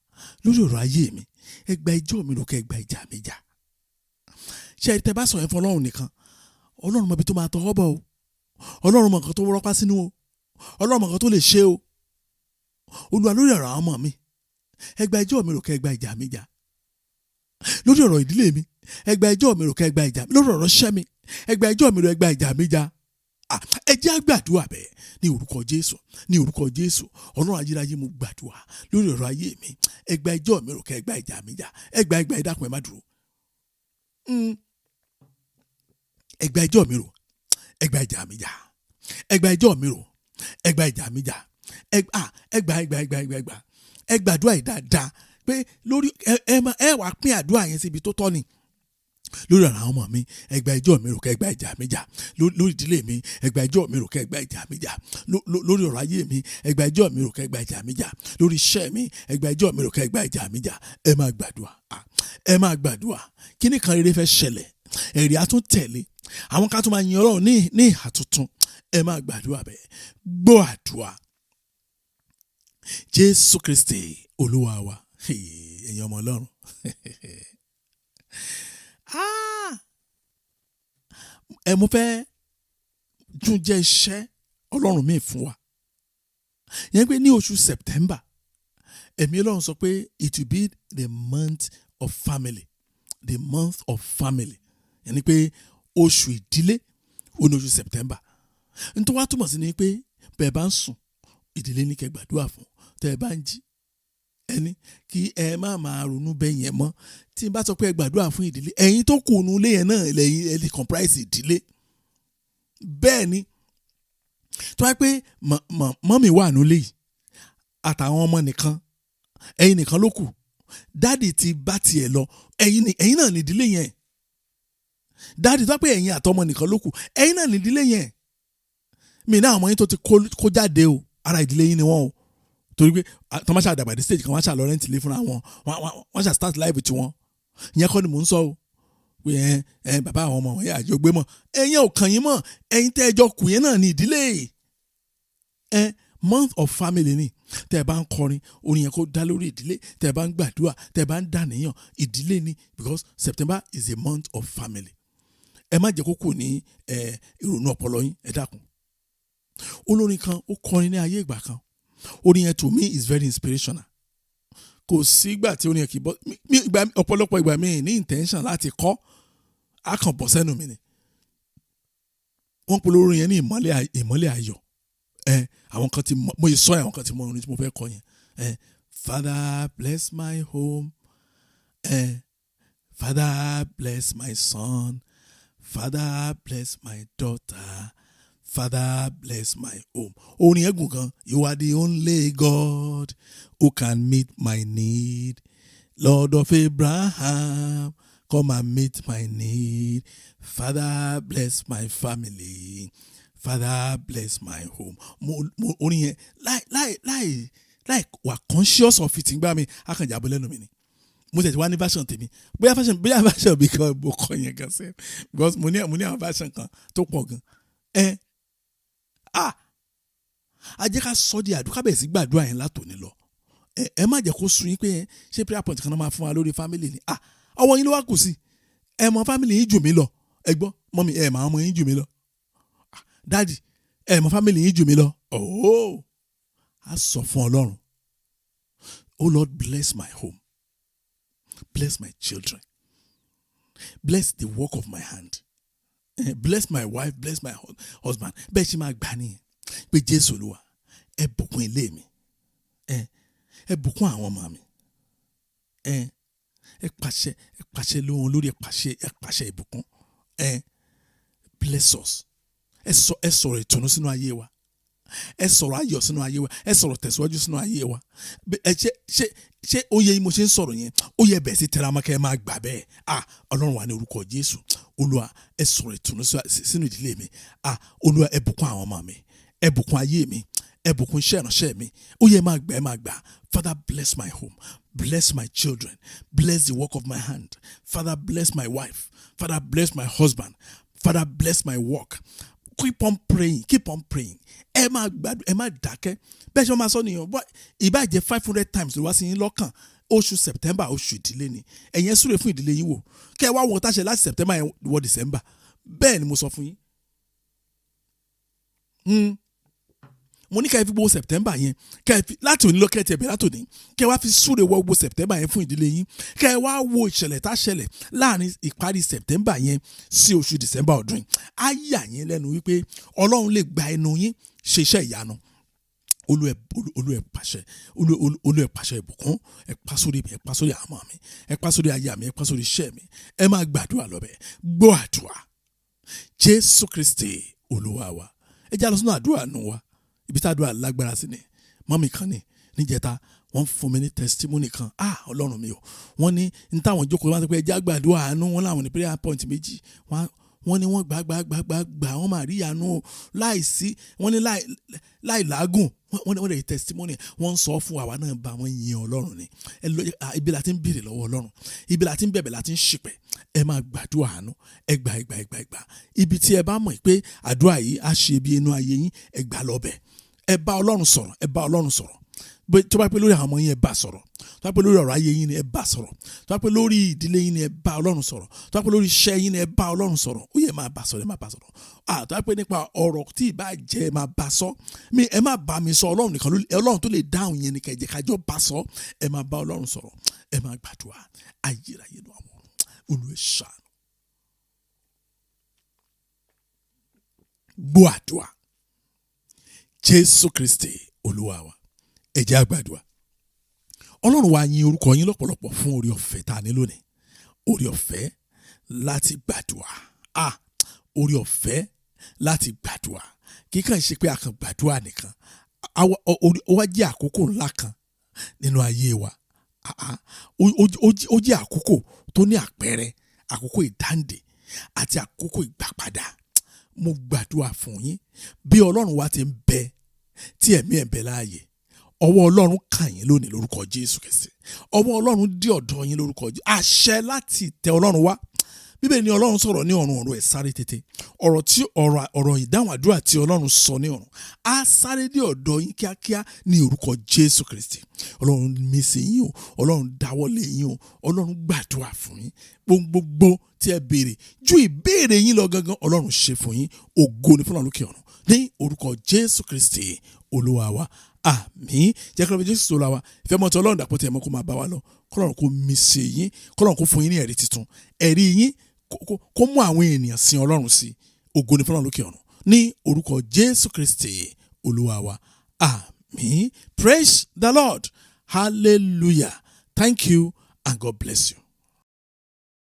lórí ọ̀rọ̀ ayé mi, ẹ gba ẹjọ́ mi rò, kẹ́ gba ìjà mi jà. Ṣé ẹ tẹ bá sọ yẹn fún Ọlọ́run nìkan, Ọlọ́run mọ ibi tó máa tọwọ́ bọ̀ o. Ọlọ́run mọ nǹkan tó wọ́rọ́pá sínú o. Ọlọ́run mọ nǹkan tó lè ṣe o. Olúwa, lórí ọ̀rọ̀ àwọn ọmọ mi, ẹ gba ẹjọ́ mi rò, kẹ́ gba ìjà mi jà. Lórí ọ̀rọ̀ ìdílé mi, ẹ gba ẹjọ́ mi rò, kẹ́ gba ìjà mi. Lórí ọ̀rọ̀ iṣẹ́ mi, ẹ gba ẹjọ́ mi rò, ẹ gba ìjà mi jà. Ẹ jẹ́ á gbàdúrà bẹ́ẹ̀ ní orúkọ Jésù, ní orúkọ Jésù. Ọlọ́run ayérayé, mo gbàdúrà lórí ọ̀rọ̀ ayé mi, ẹ gba ẹjọ́ mi rò, kẹ́ gba ìjà mi jà. Ẹ gba, ẹ gba, ẹ dákun, ẹ má dúró. Ẹ gba ẹjọ́ mi rò, ẹ gba ìjà mi jà. Ẹ gba ẹjọ́ mi rò, ẹ gba ìjà mi jà. Ẹ gba, ẹ gba, ẹ gba, ẹ gba, ẹ gba. Ẹ gbàdúrà yìí dáadáa pé lórí ẹ ẹ wàá pín àdúrà yẹn síbi tó tọ́ ni. Lórí ọ̀rọ̀ àwọn ọmọ mi, ẹ gba ẹjọ́ mi rò, kẹ́ gba ìjà mi jà. Lórí ìdílé mi, ẹ gba ẹjọ́ mi rò, kẹ́ gba ìjà mi jà. Lórí ọ̀rọ̀ ayé mi, ẹ gba ẹjọ́ mi rò, kẹ́ gba ìjà mi jà. Lórí iṣẹ́ mi, ẹ gba ẹjọ́ mi rò, kẹ́ gba ìjà mi jà. Ẹ máa gbàdúrà, ẹ máa gbàdúrà. Kíní kan rere fẹ́ ṣẹlẹ̀, ẹ̀rí á tún tẹ̀lé, àwọn ká tún máa yin Ọlọ́run ní ìhà tuntun. Ẹ máa gbàdúrà bẹ́ẹ̀. Gbọ́ àdúrà, Jésù Kristi Olúwa wa. Ẹ̀yin ọmọ Ọlọ́run, ẹ mo fẹ́ tún jẹ́ iṣẹ́ Ọlọ́run mi fún wa yẹn pé ní oṣù September, ẹ̀mí Ọlọ́run sọ pé it will be the month of family, the month of family. Yẹn ni pé oṣù ìdílé ó ní oṣù September. Nítorí wàá túmọ̀ sí ni pé bẹ́ẹ̀ bá ń sùn, ìdílé ní kẹ́ gbàdúrà fún. Tẹ́ ẹ bá ń jí, ẹni kí ẹ má máa ronú bẹ́ẹ̀ yẹn mọ́. Tí n bá sọ pé ẹ gbàdúrà fún ìdílé, ẹ̀yin tó kù nù ilé yẹn náà lẹ́yìn ẹ lè comprise ìdílé. Bẹ́ẹ̀ ni, tó wáyé pé mummy wà nílé yìí àtàwọn ọmọ nìkan, ẹ̀yin nìkan ló kù, daddy ti bá tiẹ̀ lọ, ẹ̀yin náà ní ìdílé yẹn. Daddy, tó wáyé pé ẹ̀yin àtọmọ nìkan ló kù, ẹ̀yin náà ní ìdílé yẹn. Mi náà, ọmọ yín tó ti kó jáde o, ara ìdílé yín ni wọ́n o, torí pé tọ́ máa ṣàdàgbà dé stage kan, wọ́n ṣà lọ rent ilé fúnra wọn, wọ́n ṣà start life tiwọn. Ìyẹn kọ́ ni mò ń sọ o, pé ẹ ẹ bàbá àwọn ọmọ wọn yà àjọ gbé mọ́, ẹ̀yin ò kàn yín mọ́. Ẹ̀yin tẹ́ ẹjọ́ kù yẹn náà ní ìdílé. Ẹ month of family ni. Tẹ́ ẹ bá ń kọrin, orin yẹn kó dá lórí ìdílé. Tẹ́ ẹ bá ń gbàdúrà, tẹ́ ẹ bá ń dàníyàn, ìdílé ni, because September is a month of family. Ẹ má jẹ́ kó kù ní ẹ ìrònú ọpọlọ yín. Ẹ dákun. Olórin kan ó kọrin ní ayé ìgbà kan. Orin yẹn to me is very inspirational. Kò sígbà tí orin yẹn kì í bọ́ mi ìgbà, ọ̀pọ̀lọpọ̀ ìgbà mi ní intention láti kọ́, á kàn bọ́ sẹ́nu mi ni. Wọ́n polówó orin yẹn ní Ìmọ́lẹ̀ Ayọ̀. Ẹ àwọn kan ti mọ, mo yẹ sọ yẹn, àwọn kan ti mọ orin tí mo fẹ́ kọ yẹn. Ẹ "Father, bless my home, ẹ Father, bless my son, Father, bless my daughter, Father, bless my home." Orin yẹn gùn gan. "You are the only God who can meet my need. Lord of Abraham, come and meet my need. Father, bless my family. Father, bless my home." Mo orin yẹn, láì wà conscious of it, ngbà mi a kàn jábọ́ lẹ́nu mi ni. Mo tẹ̀sí wá ní version tèmi, bóyá version mi kan mo kọ yẹn gan sẹ́, because mo ní àwọn version kan tó pọ̀ gan. Ẹ a jẹ́ ká sọ di àdúrà, bẹ̀rẹ̀ sí gbàdúrà yẹn látòní lọ. Ẹ má jẹ́ kó sun yín pé ṣé prayer point kan náà máa fún wa lórí family ni. Ah, ọwọ́ yín ló wá kù sí. Ẹ mọ family yín jù mí lọ. Ẹ gbọ́, mummy, ẹ mọ àwọn ọmọ yín jù mí lọ. Daddy, ẹ mọ family yín jù mí lọ. Oh, a sọ fún Ọlọ́run, "Oh Lord, bless my home, bless my children, bless the work of my hand, bless my wife, bless my husband." Bẹ́ẹ̀ ṣe máa gbà nìyẹn pé Jésù Olúwa, ẹ bùkún ilé mi, ẹ bùkún àwọn ọmọ mi. Ẹ pàṣẹ, ẹ pàṣẹ lóhun lórí, ẹ pàṣẹ, ẹ pàṣẹ ìbùkún. Ẹ bless us. Ẹ sọ̀rọ̀ ìtùnú sínú ayé wa, ẹ sọ̀rọ̀ ayọ̀ sínú ayé wa, ẹ sọ̀rọ̀ tẹ̀síwájú sínú ayé wa. Ẹ ṣe ó yẹ mo ṣe ń sọ̀rọ̀ yẹn, ó yẹ bẹ́ẹ̀ sí tẹramọ́kẹ́, ẹ máa gbà bẹ́ẹ̀. Ah, Ọlọ́run wà ní orúkọ Jésù. Olúwa, ẹ sọ̀rọ̀ ìtùnú sínú ìdílé mi. Ah, Olúwa, ẹ bùkún àwọn ọmọ mi, ẹ bùkún ayé mi. Ẹ bùkún iṣẹ́ ìránṣẹ́ mi. Ó yẹ, máa gbà, ẹ máa gbà. Father, bless my home, bless my children, bless the work of my hand. Father, bless my wife. Father, bless my husband. Father, bless my work. Keep on praying, keep on praying. Ẹ máa gbádùn, ẹ máa dákẹ́. Bẹ́ẹ̀ ṣe máa sọ nìyẹn. Ìbá jẹ́ 500 times ló wá sí yín lọ́kàn. Oṣù September, oṣù ìdílé ni. Ẹ̀yin ẹ súre fún ìdílé yín wò, kẹ́ ẹ wá wọ́n táṣẹ láti September yẹn wọ December. Bẹ́ẹ̀ ni mo sọ fún yín. Mo ní ká ẹ fi gbogbo September yẹn, ká ẹ fi láti òní lọ, kẹ́ ẹ tiẹ̀ bẹ̀rẹ̀ látòní, kẹ́ ẹ wá fi súre wọ gbogbo September yẹn fún ìdílé yín, kẹ́ ẹ wá wo ìṣẹ̀lẹ̀ tá ṣẹlẹ̀ láàrin ìparí September yẹn sí oṣù December ọdún yìí. Á yà yín lẹ́nu wípé Ọlọ́run lè gba ẹnu yín ṣe iṣẹ́ ìyanu. Olú ẹ pàṣẹ, Olú ẹ pàṣẹ ìbùkún. Ẹ pa sórí mi, ẹ pa sórí àmọ́ mi, ẹ pa sórí aya mi, ẹ pa sórí iṣẹ́ mi. Ẹ máa gbàdúrà lọ́bẹ̀. Gbọ́ àdúrà, Jésù Kristi Olúwa wa. Ẹ já lọ sínú àdúrà nù wa, ibi tá àdúrà lágbára sí ni. Mummy kan ní níjẹta, wọ́n fún mi ní testimony kan. Ah, Ọlọ́run mi o! Wọ́n ní ní táwọn jókòó, wọ́n sọ pé ẹ já gbàdúrà àánú. Wọ́n láwọn ní prayer point méjì. Wọ́n ní wọ́n gbà, gbà, gbà, gbà, gbà, wọ́n máa rí ìyanu o, láìsí, wọ́n ní láì làágùn. Wọ́n lè testimony wọ́n ń sọ fún àwa náà, bá wọn yin Ọlọ́run ni. Ẹ lọ ibi la ti ń béèrè lọ́wọ́ Ọlọ́run, ibi la ti ń bẹ̀bẹ̀, la ti ń ṣìpẹ̀. Ẹ máa gbàdúrà àánú. Ẹ gbà, ẹ gbà, ẹ gbà, ẹ gbà. Ibi tí ẹ bá mọ̀ pé àdúrà yìí á ṣe bí inú ayé yín, ẹ gbà lọ bẹ̀. Ẹ bá Ọlọ́run sọ̀rọ̀, ẹ bá Ọlọ́run sọ̀rọ̀. Tó bá pẹ́ lórí àwọn ọmọ yín, ẹ bá sọ̀rọ̀. Tó bá pẹ́ lórí ọ̀rọ̀ ayé yín ni, ẹ bá sọ̀rọ̀. Tó bá pẹ́ lórí ìdílé yín ni, ẹ bá Ọlọ́run sọ̀rọ̀. Tó bá pẹ́ lórí iṣẹ́ yín ni, ẹ bá Ọlọ́run sọ̀rọ̀. Ó yẹ, máa bá sọ̀rọ̀, ẹ máa bá sọ̀rọ̀. Tó bá pẹ́ nípa ọ̀rọ̀ tí ì bá jẹ́, ẹ máa bá sọ mi, ẹ má bá mi sọ. Ọlọ́run nìkan, Ọlọ́run tó lè dáhùn yẹn ni kẹ̀jẹ̀ kájọ́ bá sọ. Ẹ máa bá Ọlọ́run sọ̀rọ̀, ẹ máa gbàdúrà. Ayérayé ló àwọn Olúwa ṣàánú. Gbọ́ àdúrà, Jésù Kristi Olúwa wa. Ẹ jẹ́ á gbàdúrà. Ọlọ́run wa, yìn orúkọ yín lọ́pọ̀lọpọ̀ fún oore ọ̀fẹ́ tá a ní lónìí, oore ọ̀fẹ́ láti gbàdúrà. Ah, oore ọ̀fẹ́ láti gbàdúrà kíkàn ṣe pé a kàn gbàdúrà nìkan. Ó wá jẹ́ àkókò ńlá kan nínú ayé wa. Ah, ah, ó jẹ́ àkókò tó ní àpẹẹrẹ, àkókò ìdáǹdè àti àkókò ìgbàpadà. Mo gbàdúrà fún yín, bí Ọlọ́run wa ti ń bẹ tí ẹ̀mí ẹ̀ ń bẹ láàyè, ọwọ́ Ọlọ́run kàn yín lónìí lórúkọ Jésù Kristi. Ọwọ́ Ọlọ́run dé ọ̀dọ̀ yín lórúkọ Jésù. Àṣẹ láti tẹ Ọlọ́run wá. Bíbélì ní Ọlọ́run sọ̀rọ̀ ní ọ̀run, ọ̀rọ̀ ẹ̀ sáré tètè. Ọ̀rọ̀ tí ọ̀rọ̀ ìdáhùn àdúrà tí Ọlọ́run sọ ní ọ̀run á sáré dé ọ̀dọ̀ yín kíákíá ní orúkọ Jésù Kristi. Ọlọ́run mí sí yín o, Ọlọ́run dáwọ́lé yín o, Ọlọ́run gbàdúrà fún yín. Gbogbo tí ẹ béèrè ju ìbéèrè yín lọ gangan, Ọlọ́run ṣe fún yín. Ògo ni fún Ọlọ́run lókè ọ̀run ní orúkọ Jésù Kristi Olúwa wa. Àmín. Jẹ́ kí lọ́ọ́ Jésù tó la wa, ìfẹ́ mọ́tò Ọlọ́run dàpọ̀ tí ẹ̀ mọ́ kó máa bá wa lọ. Kọ́lọ́run kó mí sí yín, kọ́lọ́run kó fún yín ní ẹ̀rí tuntun, ẹ̀rí yín kó mú àwọn ènìyàn sin Ọlọ́run sí. Ògo ni fún Ọlọ́run lókè ọ̀run ní orúkọ Jésù Kristi Olúwa wa. Àmín. Praise the Lord. Hallelujah. Thank you and God bless you.